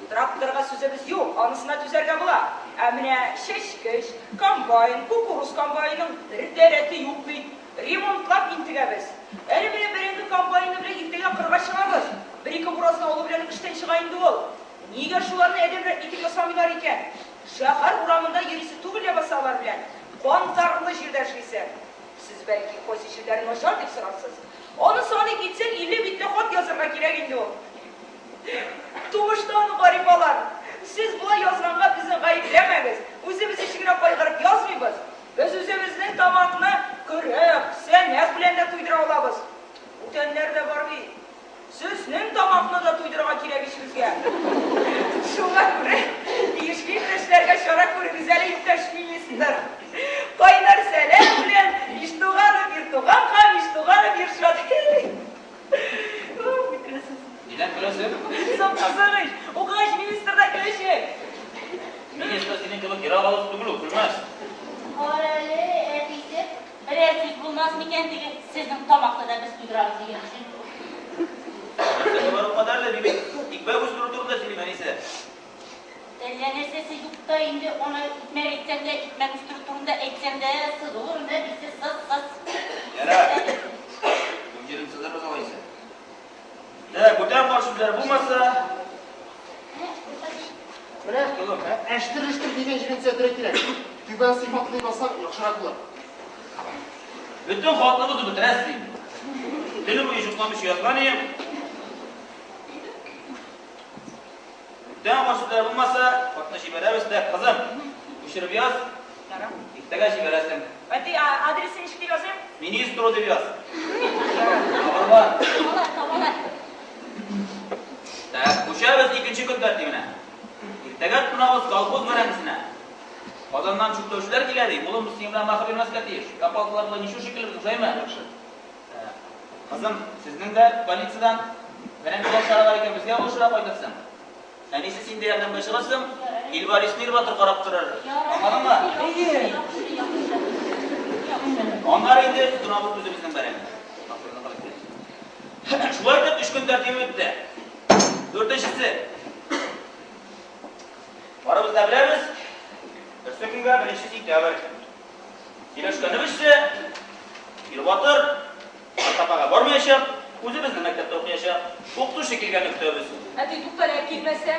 Тракторга сүзебез юк, анысына түзәргә була. Ә менә чәчкеч, комбайн, кукуруз комбайның бер дә рәте юк бит. Ремонтлап интегәбез. Әле менә бәрәңге комбайны белән иртәгә кырга чыгабыз. Бер-ике буразна алу белән эштән чыга инде ул. Нигә шуларны әдәмрәк итеп ясамыйлар икән? Шәһәр урамында йөрисе түгел ләбаса алар белән. Кантарлы җирдә эшлисе. Сез бәлки кайсы җирләре начар дип сорарсыз. Аны саный китсәң, 50 битле хат язарга кирәк инде ул. Тумыштан гарип алар. Сез болай язганга безне гаепләмәгез. Үзебез өчен генә кайгырып язмыйбыз. Без үзебезнең тамакны көрәк, сәнәк белән дә туйдыра алабыз. Бүтәннәр дә бар бит. Сезнең тамакны да туйдырырга кирәк ич безгә. Шуңа күрә тиешле иптәшләргә чара күрегез әле, иптәш министр. Кайнар сәлам белән Иштуганов Иртуган һәм Иштуганов Иршат. Үтерәсез. Нидән көләсең? Соң кызыгыч, укыгач министр да көләчәк. Министр синең кебек ерак авыл булмас микән теге сезнең тамакны да без туйдырабыз дигән өчен. Нәрсәгә бар ул кадәрле? Мин бит икмәк үстерү турында сөйлим, әнисе. Әллә нәрсәсе юк та инде, аны икмәк әйтсәң дә, икмәк үстерү турында әйтсәң дә, сызылыр инде, әтисе, сыз, сыз. Ярар. Бу җирен сызырбыз алайса. Так, бүтән каршы сүзләр булмаса, Менә әштер-өштер дигән җирен төзәтергә кирәк. Түбән сыйфатлы дип язсаң, яхшырак булыр. Бөтен хатны бозып бетерәсез инде. Төне буе йокламыйча язган идем. Бүтән каршы сүзләр булмаса, хатны җибәрәбез дә, кызым, күчереп яз. Ярар. Иртәгә җибәрәсең. Әти, адресы ничек дип языйм? Министру дип яз. Табарлар. Табалар, табалар. Так, күчәбез икенче көн тәртибенә. Иртәгә тотынабыз колхоз бәрәңгесенә. Казаннан чүпләүчеләр килә ди. Улым, без синең белән махы бирмәскә тиеш. Копалкалар белән ничу шикелле без, шулаймы? Кызым, сезнең дә больницадан бәрәңге башлары бар икән, безгә булышырга кайтырсың. Әнисе, син дә ярдәмгә чыгарсың. Илбарисны Илбатыр карап торыр. Аңладыңмы? Яхшы, яхшы, яхшы. Аннары инде тотынабыз үзебезнең бәрәңге. Шулай итеп, өч көн тәртибе бетте. Дүртенчесе. Барыбыз да беләбез, берсе көнгә 1 сентябрь. Сөйләшкәнебезчә, Илбатыр Картапага бармаячак, үзебезнең мәктәптә укыячак. Укытучы килгәнне көтәбез. Әти, туктале, килмәсә?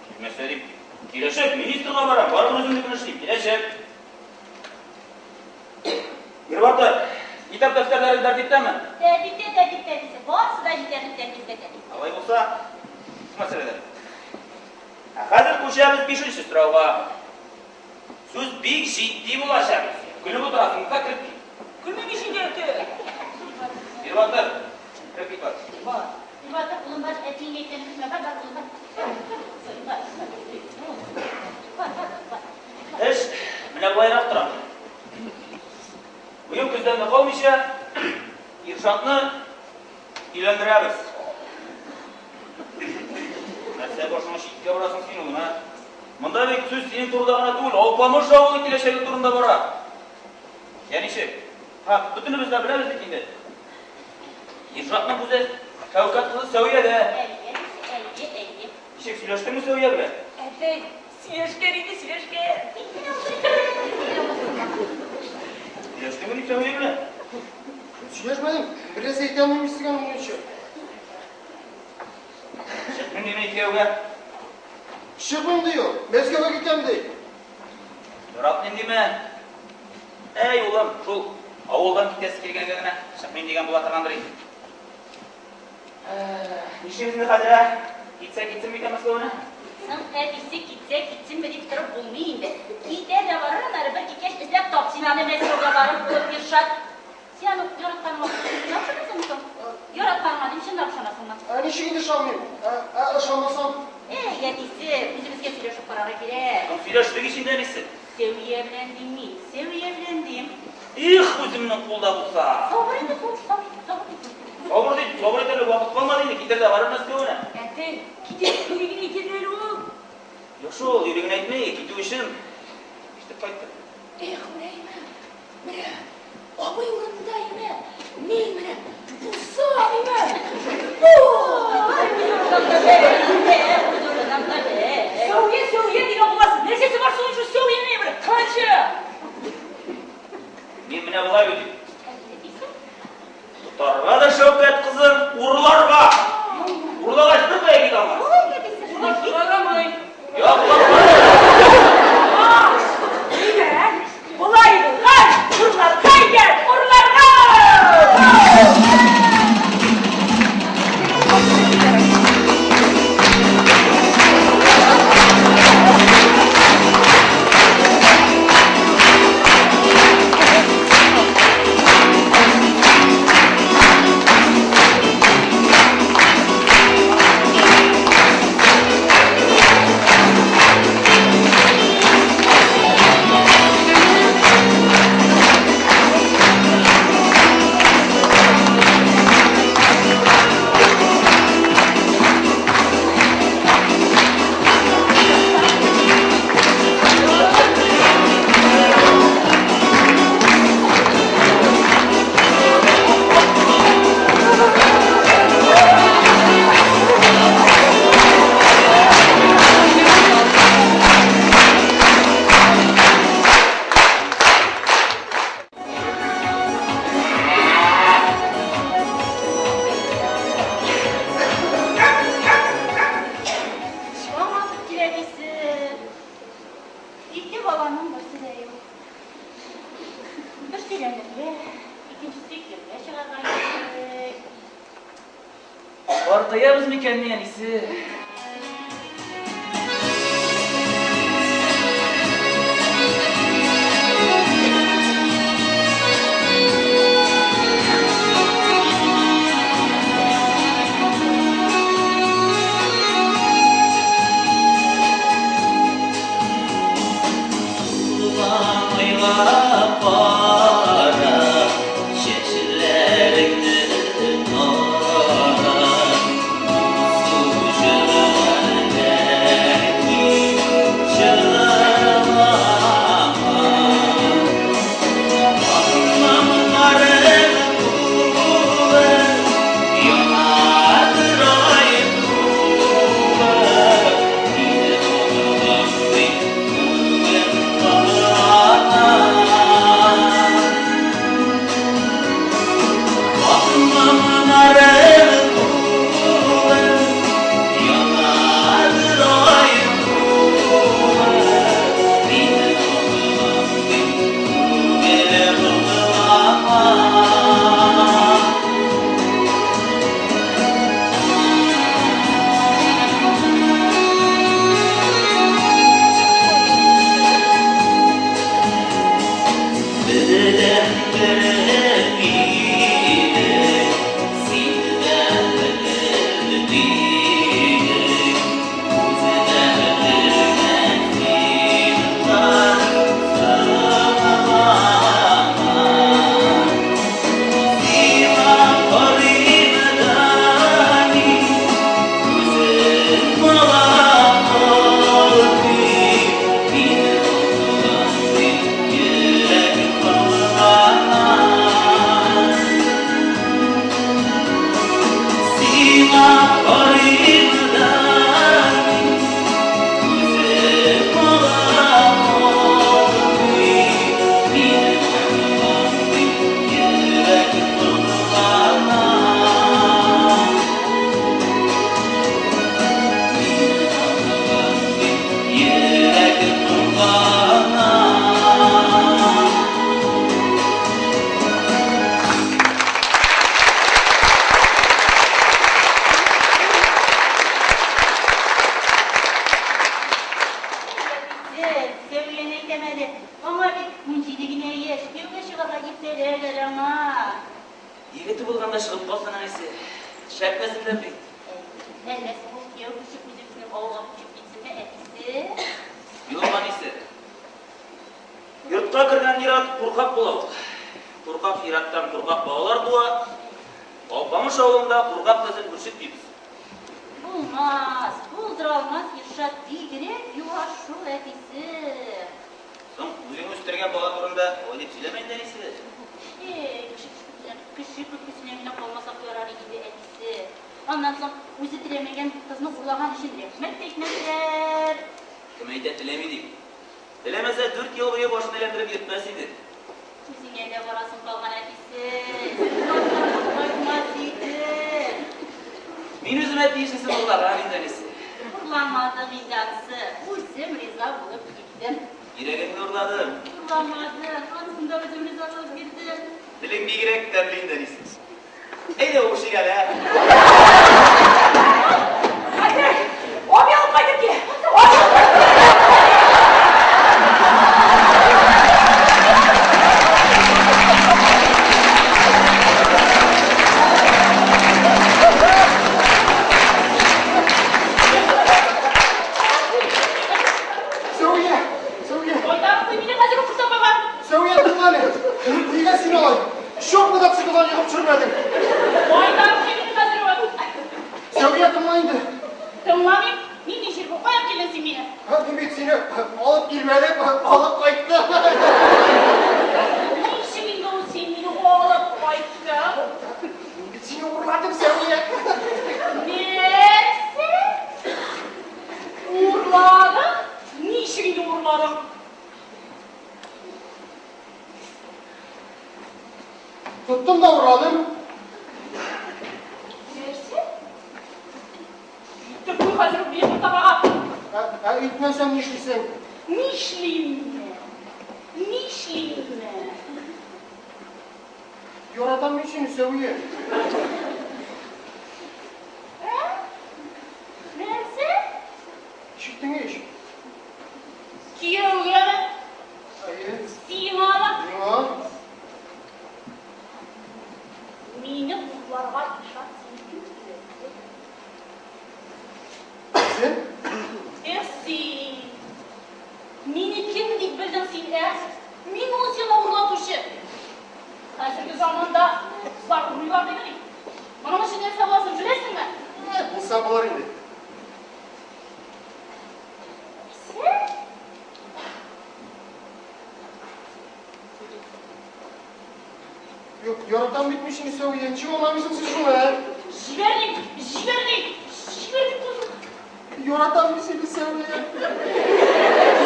Килмәсә дип, киләчәк, министрга барам, барыбер үземнекен эшлим, киләчәк. Илбатыр, китап дәфтәрләре тәртиптәме? Тәртиптә, тәртиптә, әтисе. Барысы да җитәрлек тәртиптә, тәртиптә. Алай булса, мәсьәлә дә. Ә хәзер күчәбез бишенче сорауга. Сүз бик җитди булачак. Көлеп утырасың, да кереп кит. Көлмим ич инде, әти. Илбатыр, кереп кит бар. Бар. Илбатыр, улым бар, әтиеңә әйткәнне көтмә, бар, бар, улым, бар. Бар, бар, бар, бар. Эш менә болайрак тора. Быел көздән дә калмыйча, Иршатны өйләндерәбез. Нәрсә башыңа читкә барасың син, улым, ә? Монда бит сүз синең турында гына түгел, Алпамыш авылы киләчәге турында бара. Я ничек? Ха, бөтенебез дә беләбез бит инде. Иршатның үзе Шәүкәт кызы Сәүия дә. Әйе, әйе, әйе. Ничек сөйләштеңме Сәүия белән? Әти, сөйләшкән инде, сөйләшкән. Сөйләштеңме дип Сәүия белән? Сөйләшмәдем. Бер нәрсә әйтә алмыйм сезгә моның буенча. Чыкмыйм димени кияүгә. Чыкмыйм ди ул. Мәскәүгә китәм ди. Яратмыйм диме? Әй, улым, шул авылдан китәсе килгәнгә генә чыкмыйм дигән була торгандыр инде. Нишлибез инде хәзер, ә? Китсә китсен микән Мәскәвенә? Соң әтисе китсә китсенме дип торып булмый инде. Китә дә барыр аннары бер киткәч эзләп тап син аны Мәскәүгә барып улым Иршат. Син аны яратканыңа чынлап ышанасыңмы соң? Яратканыңа дип чынлап ышанасыңмы? Ә ничек инде ышанмыйм? Ә ышанмасам? Әй, әтисе, үзебезгә сөйләшеп карарга кирәк. Соң сөйләштек ич инде, әнисе. Сәүия белән дим мин, Сәүия белән дим. Их, үземнең кулда булса. Сабыр инде, сабыр, сабыр, сабыр. Сабыр дип, сабыр итәрлек вакыт калмады инде, китер дә барыр Мәскәвенә. Әти, китер, юри генә әйтер әле ул. Юк шул, юри генә әйтми, китү өчен ишетеп кайтты. Эх, менә, менә, абый урынында име, мин менә булсам име. Сәүия, Сәүия дигән буласың. Нәрсәсе бар шуның өчен Сәүияне менә? Канча? Мин менә болай уйлыйм. Тотарга да Шәүкәт кызын урларга. Урлагач бер кая китә алмас. Ярамый. Димәк, болай булгач, урларга икән, урларга! Өйләнергә, икенчесе кияүгә чыгарга кирәк. Картаябыз микәнни, әнисе? Нишлим? Нишлим? Яратам мин сине, Сәвия. Ә? Нәрсә? Ишеттең ич? Кияүгәме? Әйе. Сиңамы? Миңа. Мине урларга Илшат сине кем өйрәтте? Син? Эх син! Мине кем дип белдең син, ә? Мин ул сиңа урлатучы. Хәзерге заманда кызлар урлыйлар димени? Моның өчен нәрсә буласын беләсеңме? Булса булыр инде. Нәрсә? Юк, яратам бит мин сине, Сәвия. Ничек аңламыйсың син шуны, ә? Җибәр дим, җибәр дим, җибәр дип куйдым. Яратам мин сине, Сәвия.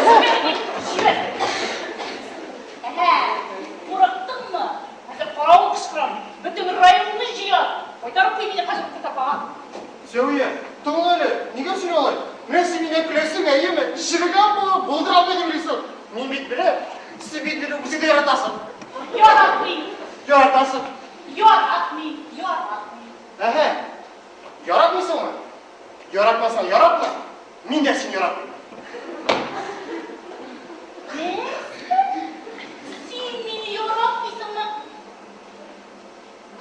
Җибәр дим, җибәр. Әһә, курыктыңмы? Хәзер каравыл кычкырам, бөтен районны җыяр. Кайтарып куй мине хәзер Куртапага. Сәвия, тыңла әле, нигә син алай? Менә син миннән көләсең, әйеме? Черегән булып, булдыра алмый дип уйлыйсың. Мин бит беләм, син бит мине үзең дә яратасың. Яратмыйм. Яратасың. Яратмыйм, яратмыйм. Әһә, яратмыйсыңмы? Яратмасаң, яратма. Мин дә сине яратмыйм. Нәрсә? Син мине яратмыйсыңмы?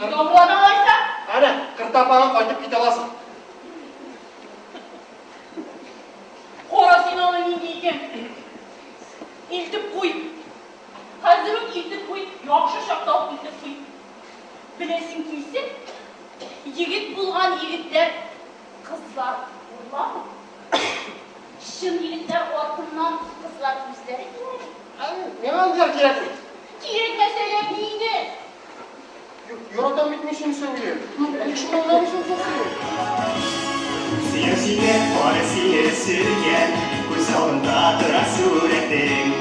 Нигә урладың алайса? Әнә, Кыртапага кайтып китә аласың. Кара син аны нинди икән. Илтеп куй. Хәзер үк илтеп куй. Яхшы чакта ук илтеп куй. Беләсең килсә, егет булган егетләр кызлар урламый. Чын егетләр артыннан кызлар үзләре килә бит. Миңа андыйлар кирәкми. Кирәкмәсә дә мине. Юк, яратам бит мин сине, Сәвия. Ник шуны аңламыйсың соң син? Сөям сине, бары сине сөям, күз алдымда тора сурәтең.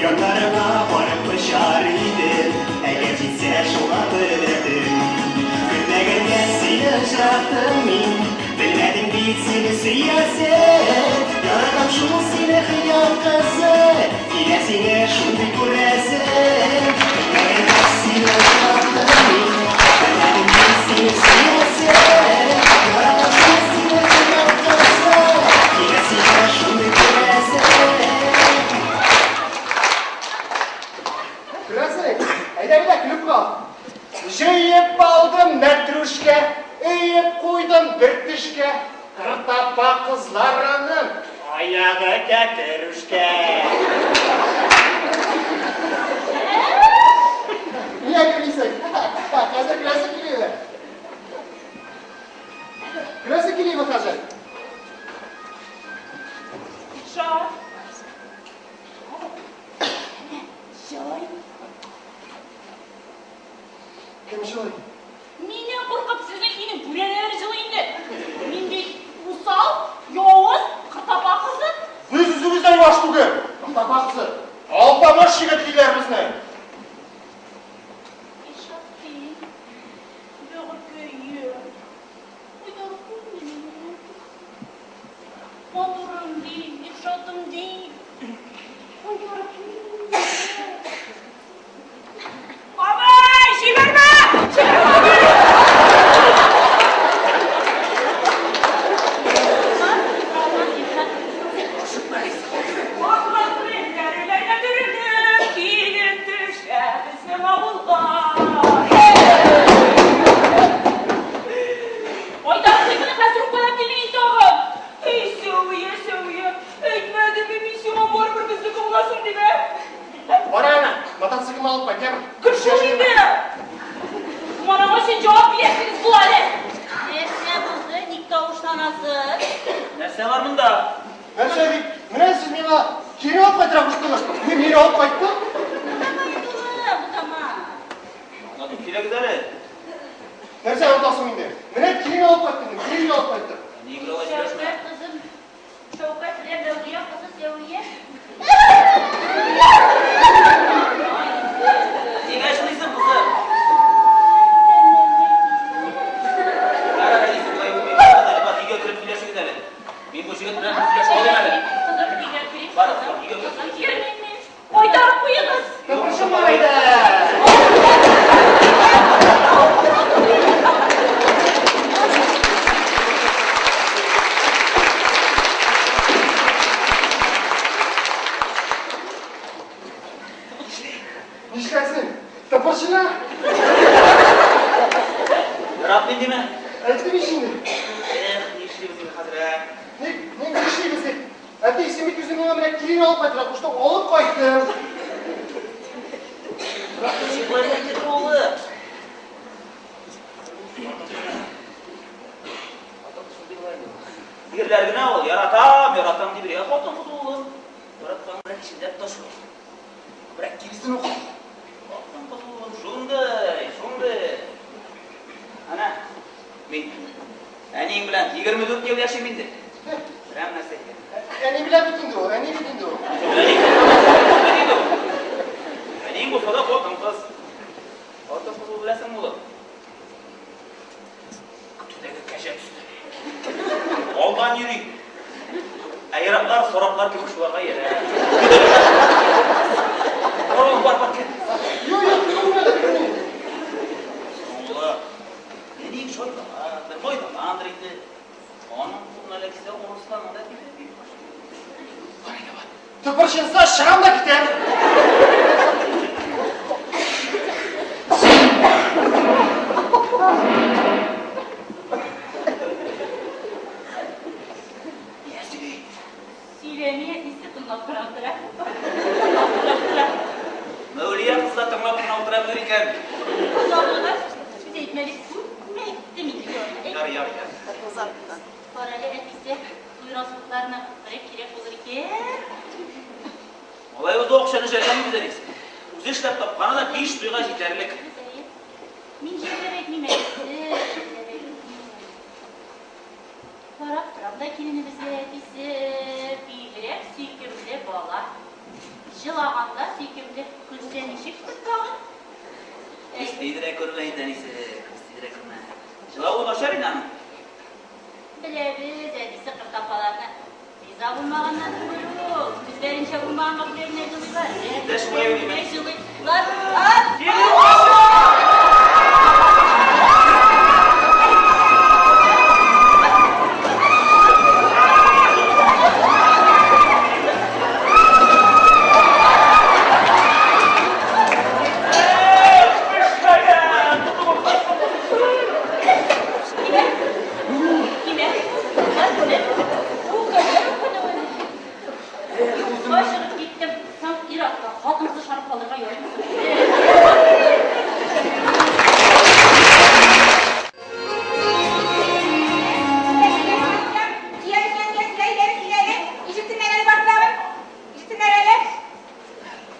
Яннарыңа барып очар идем, әгәр җитсә шуңа кодрәтем. Көтмәгәндә сине очраттым мин, белмәдем бит сине сөясен. Яратам шул сине, хыял кызы, килә сине шундый күрәсем. Көтмәгәндә сине очраттым мин, белмәдем бит сине сөясен. Яратам шул сине, хыял кызы, килә сине шундый күрәсем. Күрәсең? Әйдә, әйдә, көлеп кал. Җыеп алдым мәтрүшкә, өеп куйдым бер тешкә. Кыртапа кызларының аягы кәтерүшкә. Нигә көлмисең? Хәзер көләсең киләме? Көләсең киләме хәзер? Илшат. Җылый. Кем җылый? Миннән куркып сезнең өйнең бүрәнәләре җылый инде. Мин бит усал, явыз, Кыртапа кызы. Без үзебез дә юаш түгел. Кыртапа кызы. Алпамыш егете диләр безне. Илшат син, бәгырькәем. Кайтарып куй мине. Матурым ди, Илшатым ди. Кайтарып куй мине. Абый, җибәрмә! Җибәрмә, абый! Атлас мендәрләргә төренеп, килен төшә безнең авылга. Кайтарып куй моны хәзер үк кая килдең инде тагын? Эй, Сәвия, Сәвия, әйтмәдемме мин сиңа барыбер безнеке буласың дип, ә? Бара әнә, мотоциклны алып кайт, яме. Кер шул инде! Моның өчен җавап бирәсегез була әле. Нәрсә булды? Ник тавышланасыз? Нәрсә бар монда? Нәрсә дип? Менә сез миңа кире алып кайтырга куштыгыз. Мин кире алып кайттым. Бутама инде, улым, бутама. Аңлатып сөйләгез әле. Нәрсә онытасың инде? Менә кире алып кайттым, кире алып кайттым. Нигә алай сөйләшмә? Шәүкәт кызым, Шәүкәт белән Мәүлия кызы Сәвия. Нигә җылыйсың, кызым? Кара, әнисе, болай булмый. Барыгыз әле, бар, өйгә кереп сөйләшегез әле. Мин бу җегет белән бер сөйләшеп алыйм әле. Кызым, өйгә керик. Барыгыз, бар, өйгә кереп Кызым, сөйләшегез. кермим мин. Кайтарып куегыз. Нишләсен? Тыпырчына. Яратмыйм димә. Әйттем ич инде. Эх, нишлибез инде хәзер, ә? Ник, ник нишлибез дип? Әти, син бит үзең миңа менә килен алып кайтырга куштың, алып кайттым. Брат, ничек болай булып китте, улым? Ирләр генә ул, яратам, яратам дип йөри. Хатын-кыз улым. Яраткан белән чилдәп ташлый. Күбрәк киресен укый. Хатын-кыз улым шундый, шундый. Әнә, мин әниең белән 24 ел яшим инде. Беләм нәрсә икән. Әни белән бит инде ул, әни бит инде ул. Әниең булса да хатын-кыз. Хатын-кыз ул беләсеңме, улым? Көтүдәге кәҗә төсле. Алдан йөри. Ә ераклар, сораклар кебек шуларга иярә. Бар, улым, бар, бар, кер. Юк, юк, кермим әле, кермим. Улым, әниең шайтаннандыр, майтаннандыр инде. Аның кулына эләксә, урысларның да тибә бик башлый. Бар, әйдә, бар. Тыпырчынса, чыгам да китәм. Нигә сөйли? Сөйләми, әтисе тыңлап кына утыра. Тыңлап кына утыра. Мәүлия кыз да тыңлап кына утыра белер икән. Кода булгач, сүз әйтмәле, күпме әйттем инде. Яр, яр, яр. Бар әле, әтисе, туй расходларына берәр кирәк булыр икән. Малай үзе акчаны жәлләми бит, әнисе. Үзе эшләп тапканы да биш туйга җитәрлек. Мин жәлләп әйтмим, әтисе, жәлләп әйтмим. Карап торам да киленебезгә, әтисе, бигрәк сөйкемле бала. Җылаганда сөйкемле, көлсә ничектер тагын. Күз тидерә күрмә инде, әнисе, күз тидерә күрмә. Җылавы начар инде аның. Беләбез, әтисе кыртапаларны. Риза булмаганнан түгел ул. Үзләренчә булмаганга күрә генә җылыйлар. Дә шулай уйлыйм, әнисе. Җылыйлар. Кимә, кимә. Укы чыгып киттем. Соң ир-атка хатын-кыз ышанып калырга ярыймы соң? Ишетсеннәр әле.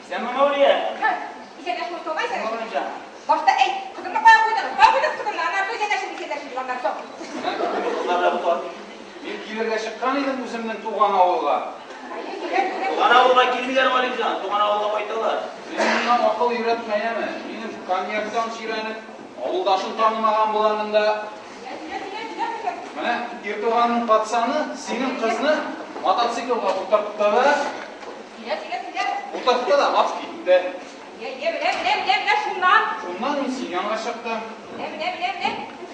Исәнме, Мәүлия? Исәнләшмә, Башта әйт, кызымны кая куйдыгыз? Кая куйдыгыз кызымны? Аннан соң исәнләшеп, исәнләшеп, аннан соң. Кызлар белән бутала. Мин килергә чыккан идем үземнең туган авылга. Туган авылга килмиләр, Галимҗан, туган авылга кайталар. Син миңа акыл өйрәтмә, яме. Минем коньяктан чирәнеп, авылдашын танымаган буламын да. Менә Иртуганның пацаны синең кызны мотоциклга утыртты да, утыртты да алып китте. Менә, шуннан. Шуннан мин синең янга чыктым. Менә.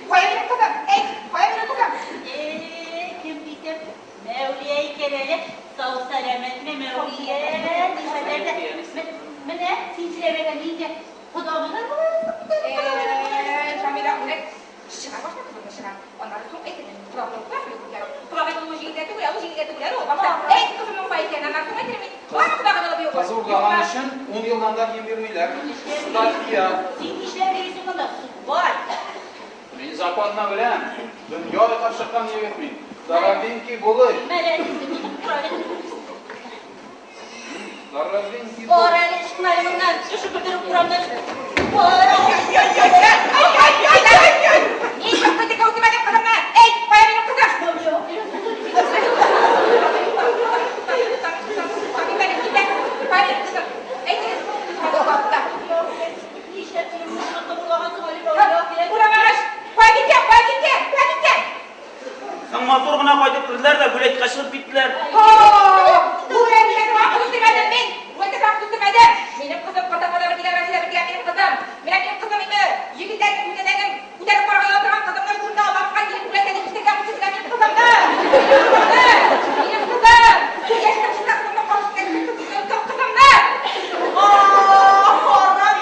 Кая минем кызым? Әйт, кая минем кызым? Кем дисәм, Мәүлия икән әле. Сау-сәламәтме, Мәүлия? Нихәлләрдә? Менә, син сөйләмәгән нинди кодагыйлар була. Шамилә, менә чыгар башта кызымны чыгар. Аннары соң әйтермен. Кодагый булу җиңелгә түгел, ул җиңелгә түгел әле ул. Башта әйт кызымның кая икәнен, аннары соң әйтермен. Бармы кодагый булып юкмы? Кыз урлаган өчен 10 елдан да ким бирмиләр. Статья. Син нишләп йөрисең монда? Сукбай. Мин законны беләм. Дөнья йотып чыккан егет мин. Здоровенький булый. Менә әтисе, тотып тор әле. Здоровенький Бар булый. әле, чыкма әле моннан. Шушы бетереп урамнан. Бар әле. Ай-яй-яй-яй! Ни өчен кайтырга үтемәдең кызымны? Әйт, кая минем кызым? Нишләп минем мужлыкны урлагансың әле, Мәүлия? Урамагач, кая киткән, кая киткән, кая киткән? Соң матур гына кайтып керделәр дә гуләткә чыгып киттеләр. Минем кызым катапалары килә, Рәшидә бергә минем кызым. Менә минем кызым име, егетләрнең күзәнәген күтәреп карарга торган кызымны шунда лапка килеп гуләткә дип китергән бу минем кызымны. Минем кызым. Яшьтән чиста кызымны каршысына кызымны. Харам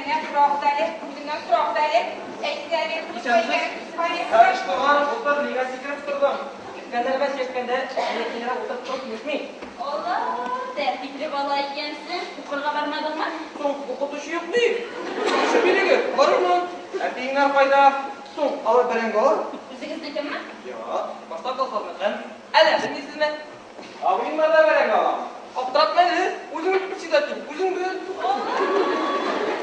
Үземнән сорагыз әле, үземнән сорагыз әле. Әйтегез әле, минем кызым Исәнмесез. кая икән? Хәбиш туган, утыр, нигә сикереп тордың? Өлкәннәр белән сөйләшкәндә, бәләкәйләргә утырып тору килешми. Алла, тәртипле бала икәнсең. Укырга бармадыңмы? Соң, укытучы юк ди. Укытучы бирегез, барырмын. Әтиеңнәр кайда? Соң, алар бәрәңге алыр. Үзегезнекеме? Юк, башта колхозныкын. Әллә белмисезме? Абыеңнар да бәрәңге ала. Аптыратма әле, үзең бит председатель, үзең бел.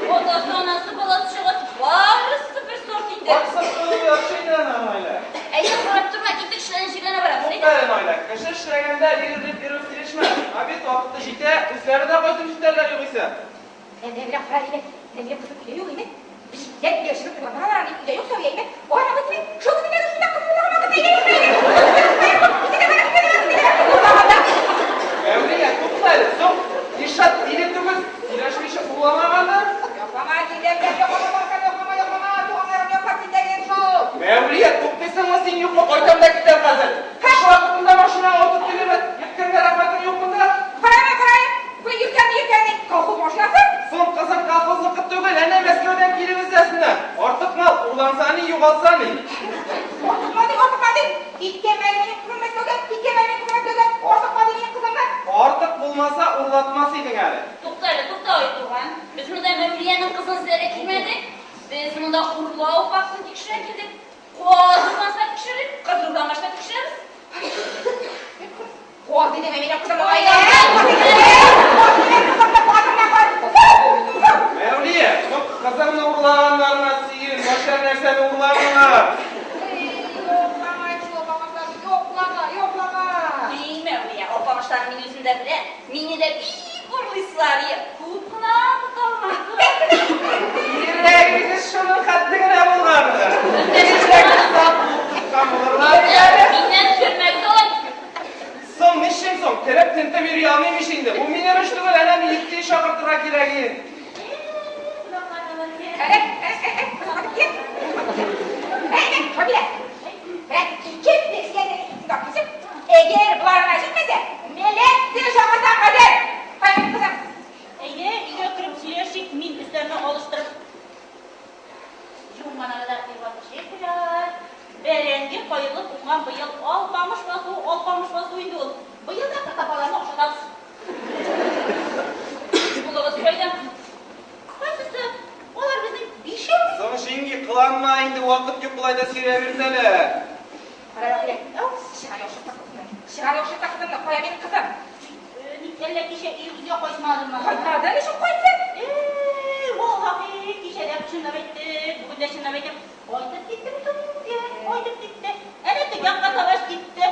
Атасы, анасы, баласы, чагасы, барысы бер сорт инде. Барысы яхшы инде аны, Наилә. Әйдә, карап торма, киттек, эшләгән җиргә барабыз. Тукта әле, Наилә, кеше эшләгәндә йөреп йөрү килешмәс. Обед вакыты җитә, үзләре дә кайтып җитәрләр югыйсә. Менә, менә, кара әле, менә минем кызым өйдә юк иде. Җитәк яшереп урланган аны өйдә юк Сәвия иде. Ара бит мин, шул көннәрдә шунда кызым урланган вакытта өйдә юк иде. Мәүлия, тукта әле, соң, Илшат тиле түгел, сөйләшмичә урламагандыр. Яклама, синдә белән яклама, балакай, яклама, яклама, туганнарым яклап синдә генә шул. Мәүлия, туктыйсыңмы син, юкмы? Кайтам да китәм хәзер. Кыш вакытында машинага утырып килеп, йөрткәнгә рәхмәтең юк монда. Карама, карай, бу йөрткән, йөрткән, колхоз машинасы. Соң, кызым, колхозныкы түгел, әнә Мәскәүдән килеп өзәсеңме? Артык мал, урланса ни, югалса ни? Артык мал ди, артык мал ди. Киткән әле минем кызым Мәскәүгә, киткән әле минем кызым Мәскәүгә. Артык мал ди минем кызымны. Артык булмаса, урлатмас идең әле. Тукта әле, тукта, Айтуган. Без монда Мәүлиянең кызын эзләргә килмәдек. Без монда урлау фактын тикшерә килдек. Каз урланса тикшерик, кыз урламач та тикшерәбез. Каз дидеме минем кызымны? Ай, каз дидеме? Каз дидеме кызымны, казымны, каз. Мәүлия, соң кызыңны урлаганнарына сөен, начар нәрсәне урламыйлар. Йоклама, апамышлар, йоклама, йоклама. Эй, Мәүлия, апамышлар мин үзем дә беләм. Мине дә бик урлыйсылар, е. Күп кына тоталмадым. Йөрәгегез шуның хәтле генә булгандыр. Киләчәк сак булып тоткан булырлар иде әле. Миннән төшермәгез алай. Соң, нишлим соң? Кереп тентеп йөри алмыйм ич инде. Бу минем эш түгел, әнә милиция чакыртырга кирәк иде. Әле, әле, әле, кызым, кил. Әй, Шамилә. Менә ике пенсияне икегә кисеп, әгәр боларына җитмәсә, милиция чакыртам хәзер. Кая минем кызым? Әйдә, өйгә кереп сөйләшик, мин өсләрне алыштырып. Юган арада Ирбат чәй куяр. Бәрәңге каерылып уңган быел алпамыш басу, алпамыш басу инде ул. Быел да кыртапаларны ашатабыз. Булыгыз кайда? Кайсысы? Алар безнең бишәү. Соң, җиңги, кыланма инде, вакыт юк, болай да сөйләп йөрсәле. Кара, Рәхилә. Әү, чыгар яхшы кызымны. Чыгар яхшы кызымны. Кая минем кызым? Ник әллә кичә өебезгә кайтмадымы? Кайтмады, ничек кайтсын? Валлаһи, кичә дә чынлап әйттек, бүген дә чынлап әйтәм. Кайтып китте бит ул өебезгә, кайтып китте. Әнә төньякка таба китте.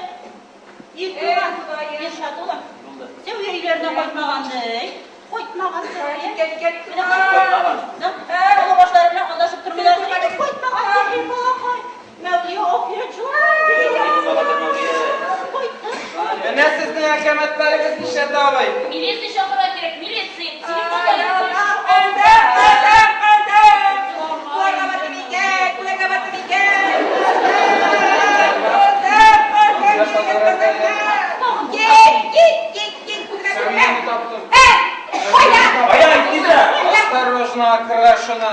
Иртуган, Ходаем. Иршат улым. Булды. Сәүя өйләренә кайтмаган ди. Кайтмаган Кая Сәүя. киткән икән? Менә Кайтмаган. Олы башлары белән адашып тормыйлар. Кайтмаган Сәүя балакай. Мәүлия ахирәт җан. Кайтты. Менә сезнең әкәмәтләрегез нишләтә абый. Милиция чакырырга кирәк, милиция. Телефон Кызым, кызым, кызым! Куларга баттым икән, куларга баттым икән. Кызым, кызым, минем кызымны. Кит, кит, кит, кит, күземә күренмә. Сәвияне таптым. Ә, кайда? Кайда, тизрәк. Осторожно, окрашена.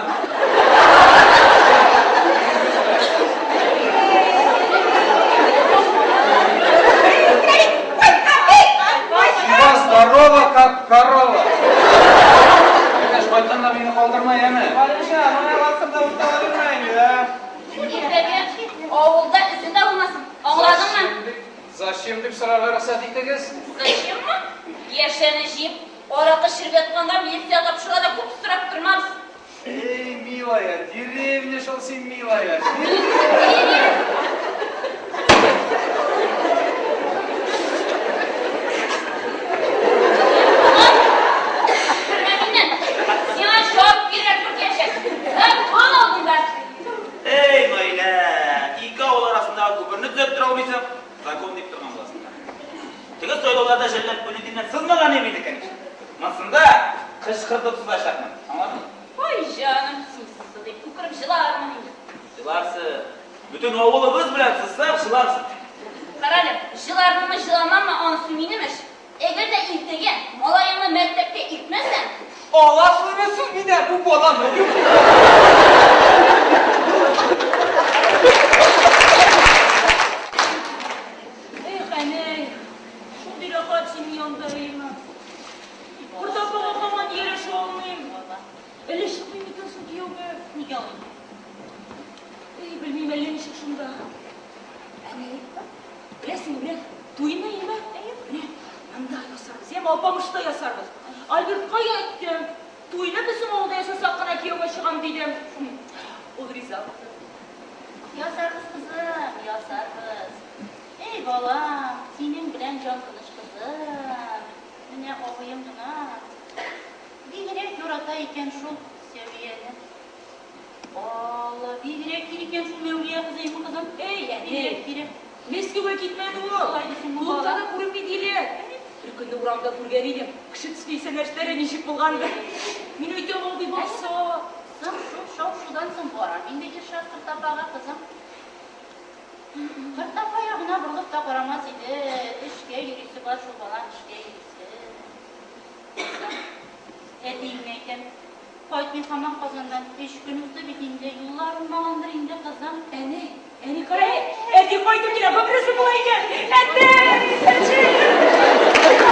Жива здорова, как корова. Әкәш, кайтканда мине калдырма, яме. Галимҗан, моны вакытында утала бирмә инде, ә? Иртәгә авылда эзен дә булмасын. Аңладыңмы? Зачем дип сорарга рөхсәт итегез? Зачеммы? Яшәне җыеп, аракы эчереп ятканга милиция тапшыра да күп сорап тормабыз. Эй, милая, деревня шул син, милая. Күрмә миннән. Сиңа җавап бирергә туры киләчәк. Закон алдында. Эй, Наилә, ике авыл арасындагы күперне төзәттерә алмыйсың, закон дип торган буласың. Теге сайлауларда жәлләп бюллетеньнән сызмаган идем инде, конечно. Монсында кычкыртып сызачакмын. Аңладыңмы? Ой, җаным, син сызды дип үкереп җылармын инде. Җыларсың. Бөтен авылыбыз белән сызсак, җыларсың. Карале, җылармынмы, җыламаммы, анысы минем эш. Әгәр дә иртәгә малаеңны мәктәпкә илтмәсәң, Аласызмы сез миннән бу баланы? Эх, әнәй, шундый рәхәт синең янда, әйеме? Кортапага һаман ияләшә алмыйм. Әллә чыкмыйм микән соң кияүгә? Нигә алай? Эй, белмим, әллә ничек шунда. Әнәй, беләсеңме, менә туйны инде, менә монда ясарбыз, яме Алпамышта ясарбыз. Альбертка әйттем, туйны безнең авылда ясасак кына кияүгә чыгам, дидем. Ул риза булды. Ясарбыз, кызым, ясарбыз. Эй, балам, синең белән җан тыныч, кызым. Менә абыең гына бигрәк ярата икән шул Сәвияне. Алла, бигрәк кирәк икән шул Мәүлия кызы, әйме, кызым? Эй, әни, Бигрәк кирәк. Мәскәүгә китмәде ул. Шулай дисеңме, Клубта бала? да күренми диләр. Бер көнне урамда күргән идем. Кеше төсле исәнләштеләр, ничек булгандыр. Мин әйтәм, абый барса. Соң шул шау-шудан соң барам инде Иршат Кортапага, кызым. Кортапа ягына борылып та карамас иде. Эшкә йөрисе бар шул, балам, эшкә йөрисе. Кызым, әтиеңне әйтәм. Кайтмый һаман Казаннан. 3 көн узды бит инде. Юллар уңмагандыр инде, кызым. Әни, әни, кара, әти кайтып килә, гомересе була икән. Әти, әти.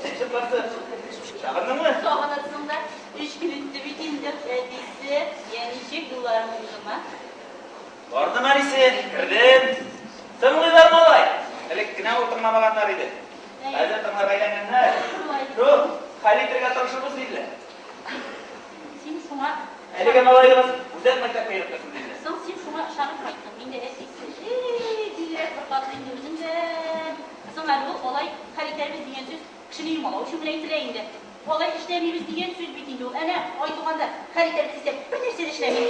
Ничек барсы? Сагындыңмы? Сагынырсың да, 3 көн үтте бит инде, әтисе. Я ничек юлларың уңдымы? Бардым, әнисе, кердем. Тыңлыйлар малай. Элек кенә ул тыңламаганнар иде. Хәзер тыңларга әйләнгәннәр. Шулай. Шул, хәл итәргә тырышырбыз диделәр. Син шуңа Әлеге малаегыз үзәк мәктәпкә йөреп торсын диделәр. Соң син шуңа ышанып кайттың инде, әтисе. Эй, бигрәк беркатлы инде үзең дә. Соң әле ул алай хәл итәрбез дигән сүз кешене юмалау өчен генә әйтелә инде. Алай эшләмибез дигән сүз бит инде ул. Әнә Айтуганда хәл итәрбез дисә, бер нәрсә дә эшләми.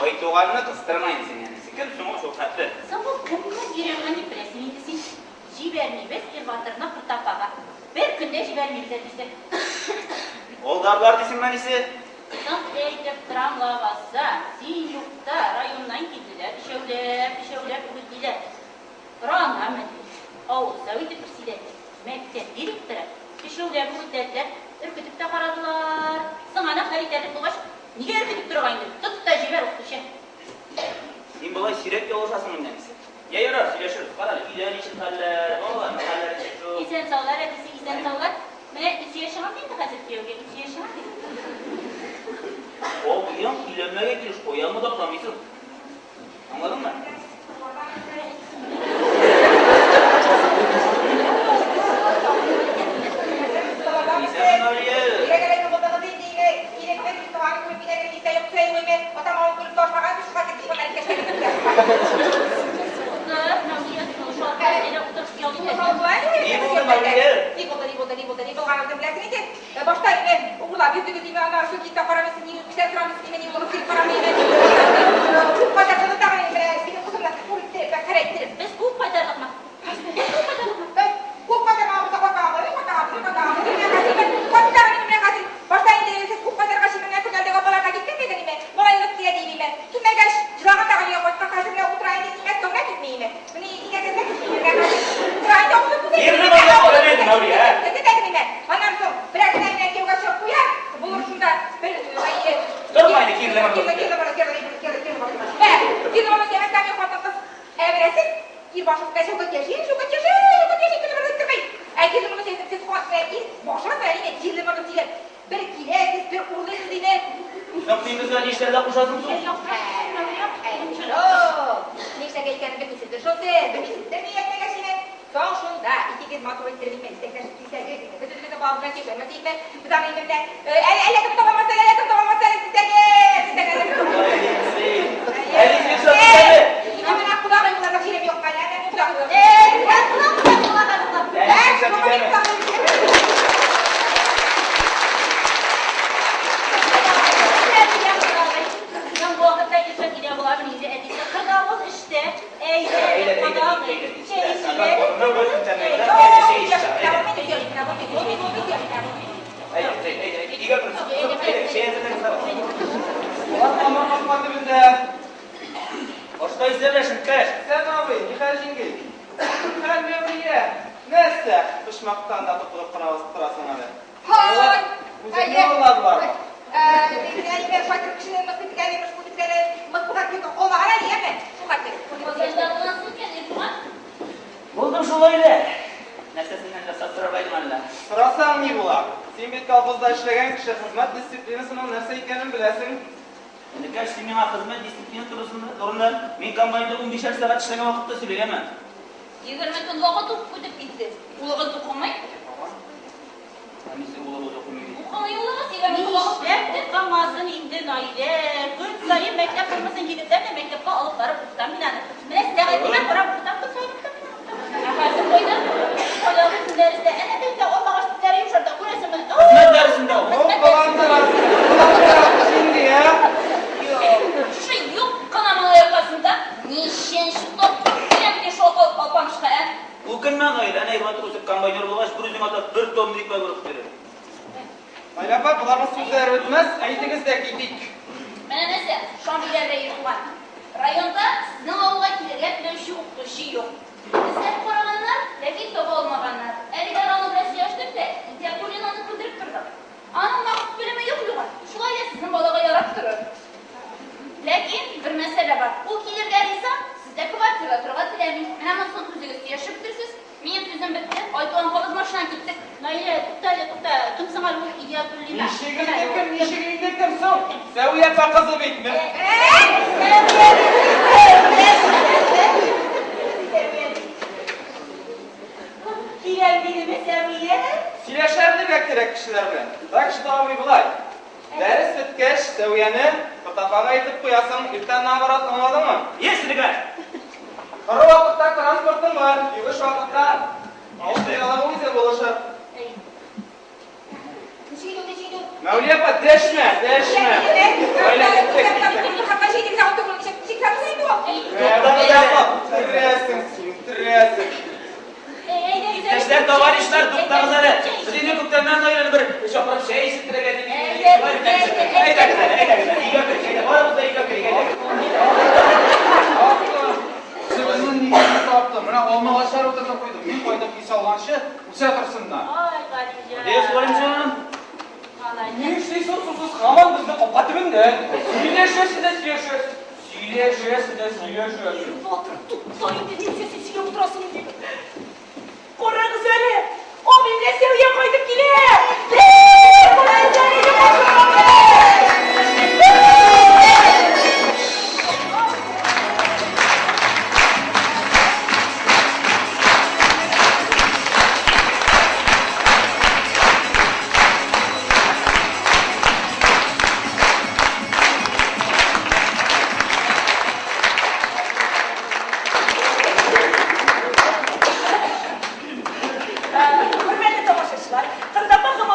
Айтуганны кыстырма инде син, әнисе. Кем соң ул шул хәтле? Соң ул кемнән өйрәнгән дип беләсең инде син? Җибәрмибез Ирбатырны Кортапага. Бер көндә җибәрмибез, әтисе. Алдарлар дисеңме, әнисе? Соң әйтеп торам лабаса, син юкта районнан килделәр, өчәүләп, өчәүләп үгетлиләр. Рана мөдир, авыл советы председателе, мәктәп директоры, өчәүләп үгетләделәр, өркетеп тә карадылар. Соң аны хәл итәрлек булгач, нигә өркетеп торырга инде? Тот та җибәр укытучы. Син болай сирәк ялгышасың инде, әнисе. Я ярар, сөйләшербез. Кара әле, өйдә ничек хәлләр, балаларның хәлләре ничек шул? Исән саулар, әтисе, исән саулар. Менә Илсөя чыгам инде хәзер кияүгә, Илсөя чыгам инде. Абыең өйләнмәгән килеш аягыңны да атламыйсың. Аңладыңмы? Исәнме, Мәүлия? Утыр, Мәүлия, шалтыр, әйдә утыр, ял итә. Ни булды, Мәүлия? Ни булды, ни булды, ни булды, ни булганын үзең беләсең инде. Башта инде урлап йөрдегез, име, аннары шул китте карамыйсың, ни кешеләр сорамыйсың, име, ни улыгыз килеп карамый, име. Күп кайтардыгыз тагын инде, менә синең кызыңны күп иттереп, мәсхәрә иттереп. Без күп кайтардыкмы? Без күп кайтардыкмы? Күп кайтармаган булса кайтмаган булыр, кайтмаган булыр, кайтмаган булыр. Менә хәзер, кайтарган инде, менә хәзер. Башта инде сез күп кайтаргач, менә көндәлдәге апаларга киткән идең, име, малаегыз килә дип, име. Килмәгәч, җылаган тагын өйгә кайткан, хәзер менә утыра инде, ни Мәскәүгә китми, име. Менә инәгезгә китми, менә хәзер. Утыра инде, авызы күзе. Ирне монда күрәм инде, Мәүлия. Аннан соң берәр генә менә кияүгә чыгып куя, булыр шунда бер әйе. Тормы инде, кирле моны. Кирле, кирле моны, кирле, кирле, кирле моны. Ә, кирле моны димәктән мин хатын-кыз. Ә менә сез ир башыгыз белән шука яши, шука яши, шука яши, кирле моны үттермей. Ә кирле моны сез сез хатын ир башыгыз белән инде кирле моны сөйләп. Бер киләсез, бер урлыйсыз инде. Соң син безгә нишләргә кушасың соң? Нишләргә икәнен белмисездер шул сез, белмисездер ни әйтмәгәч инде. Соң шунда икегез матур иттереп инде исәкләшеп килсәгез инде. Без үзебезнең балабыз белән килгәнбез инде. Без аны инде менә әле әллә кем таба алмас әле, әллә кем таба алмас әле сездәге, сездәге әллә кем таба алмас. Әнисе, Иршат, әйе. Инде менә кодагый булырлык җирем юк әле, әнә кодагый булырлык. Әнисе, Иршат, әйдәме? Соң бу вакытта Иршат өйдә буламын инде, әтисе. Кырда ул эштә. Әйдә, Әйдә, әйдә, кодагый. әйдә, Чәй әйдә. эчиләр. Әйдә, әйдә, әйдә, өйгә керегез. Әйдә, чәй әзерләгез. Алар һаман капка төбендә. Башта исәнләш, энекәш. Исән абый, нихәл җиңги? Хәл Мәүлия, нәрсә, почмактан да тотылып кына басып торасың әле? Һай! Үзеңне урладылармы? Әйе, шайтан кешене мыскыл иткән, имеш, бу иткән, мыскылга килеп калмаган әле, яме? Шул хәтле. Казанда буласың икән, Ирфан. Булдым шулай да. Нәрсәсеннән рөхсәт сорарга идем әллә? Сорасаң ни була? Син бит колхозда эшләгән кеше, хезмәт дисциплинасының нәрсә икәнен беләсең. Энекәш, син миңа хезмәт дисциплина турысында, турында мин комбайнда унбишәр сәгать эшләгән вакытта сөйләгәнме? 20 көн вакыт ук үтеп китте. Улыгыз укымый? Әнисе улыгыз укымый ди. Укымый улыгыз, 20 көн вакыт Нишләп укымасын инде Наилә? Көн саен мәктәп формасын кигезәм дә мәктәпкә алып барып укытам мин аны. Менә сәгатенә карап укытам, көн саен укытам мин аны. Ә хәзер кайда? Кайда укыйсың дәрестә? Әнә тегендә алмагач төпләре йомшарта, күрәсеңме? Хезмәт дәресендә ул. Ну, кыландырасың, кыландырасың җиңги, ә? Юк, шушы юк кына малай аркасында ничәнче тапкыр киләм мин шул алпамышка, ә? Үкенмә, Наил, әнә Ирбатыр үсеп комбайнер булгач, бер үзең атап бер тонна икмәк урып бирер. Наилә апа, боларның сүзләре бетмәс, әйтегез дә китик. Менә нәрсә, Шамилә белән Ирфан. Районда сезнең авылга килергә теләүче укытучы юк. Эзләп караганнар, ләкин таба алмаганнар. Әлегә Рано белән сөйләштек тә, Идиятуллинаны күндереп тордык. Аның махсус белеме юк югын, шулай да сезнең балага ярап торыр. Ләкин бер мәсьәлә бар. Ул килергә риза, сездә квартирада торырга теләми. Менә монысын үзегез сөйләшеп бетерсез. Минем сүзем бетте. Айтуган кабыз машинаны киттек. Наилә, тукта әле, тукта. Кем соң әле ул Идиятуллина? Ничек инде кем, ничек инде кем соң? Сәвия апа кызы бит. Киләм дидеме Сәвия? Сөйләшә белергә кирәк кешеләр белән. Так что, абый, болай. Дәрес беткәч, Сәвияне Кыртапага илтеп куясың, иртән наоборот, аңладыңмы? Есть, энекәш! Коры вакытта транспортың бар, юеш вакытта авыл хуҗалыгы үзе булышыр. Ничек итү, ничек итү? Мәүлия апа, дәшмә, дәшмә. Гаилә киттек. Мәүлия апа, үтерәсең син, үтерәсең. Иптәшләр, товарищлар, туктагыз әле. Без инде күптәннән Наиләне бер чакырып чәй эчертергә дип. Әйдәгез әле, әйдәгез әле, өйгә керик, әйдә, барыбыз да өйгә керик, әйдәгез. Үзебезнең нигезне таптым. Менә алмагачлар утыртып куйдым. Мин кайтып өй салганчы, үсә торсыннар. Ай, Галимҗан. Дес, Галимҗан. Малай. Ни эшлисең сусыз һаман безнең капка төбендә? Сөйләшәсең дә сөйләшәсең. Сөйләшәсең дә сөйләшәсең. Батыр, тукта инде, нәрсә син сөйләп утырасың инде? Карагыз әле, абый белән Сәвия кайтып килә! Карагыз әле, Хөрмәтле тамашачылар, Кырдапа һәм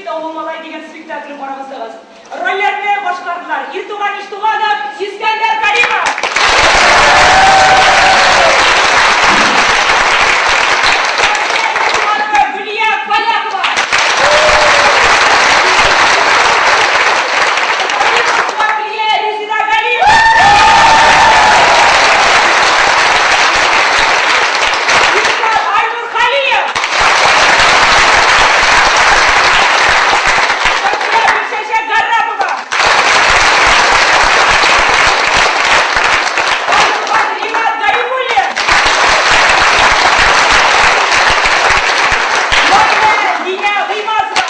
Чит авыл малае дигән спектаклен карап узыгыз. Рольләрне башкардылар Иртуган Иштуганов, Искәндәр Кәримов. Иштуганова, Гөлия Фалякова. Каримова Гөлия, Резеда Галиева. Иршат Айнур Халиев. Фатия Гөлчәчәк Гаррапова. Айнур Ринат Гарифуллин. Наилә Динә Гыймазова.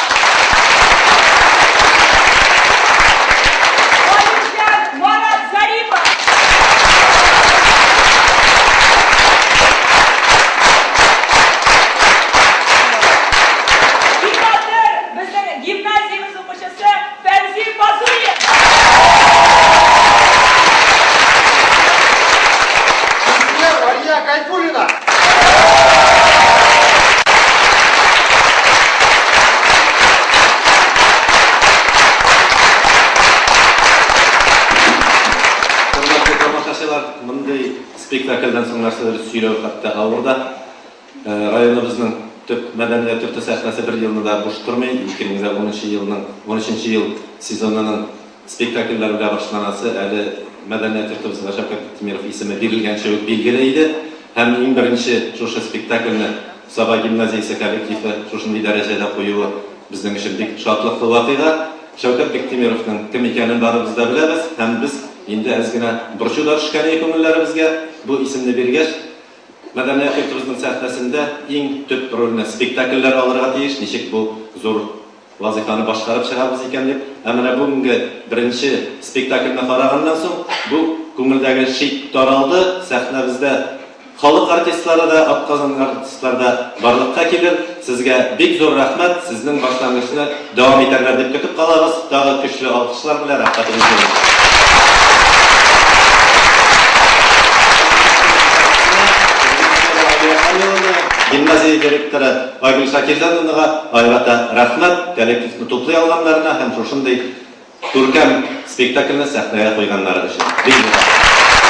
Галимҗан Марат Зарипов. Ибатыр безнең гимназиябез укучысы Фәнзил Базуев. Сезгә Алия Гайфуллина. Хөрмәтле тамашачылар, мондый спектакльдән соң нәрсәдер сөйләү хәтта авыр да. Районыбызның төп мәдәният йорты сәхнәсе бер елны да буш тормый. 2010 елның 13 ел сезонының спектакльләр белән башланасы әле мәдәният йортыбызга Шәүкәт Биктимиров исеме бирелгәнче үк билгеле иде. Һәм иң беренче шушы спектакльне Саба гимназиясе коллективы шушындый дәрәҗәдә куюы безнең өчен бик шатлыклы вакыйга. Шәүкәт Биктимировның кем икәнен барыбыз да беләбез һәм без инде әз генә борчу да төшкән иде күңелләребезгә бу исемне биргәч. Мәдәният йортыбызның сәхнәсендә иң төп рольне спектакльләр алырга тиеш, ничек бу зур вазыйфаны башкарып чыгарбыз икән дип. Ә менә бүгенге беренче спектакльне караганнан соң, бу күңелдәге шик таралды, сәхнәбездә халык артистлары да, атказанган артистлар да барлыкка килер. Сезгә бик зур рәхмәт, сезнең башлангычны дәвам итәрләр дип көтеп калабыз. Тагы көчле алкышлар белән рәхмәтебезне. Гимназия директоры Айгөл Шакирҗановнага аерата рәхмәт, коллективны туплый алганнарына һәм шушындый күркәм спектакльне сәхнәгә куйганнары өчен. Бик зур рәхмәт.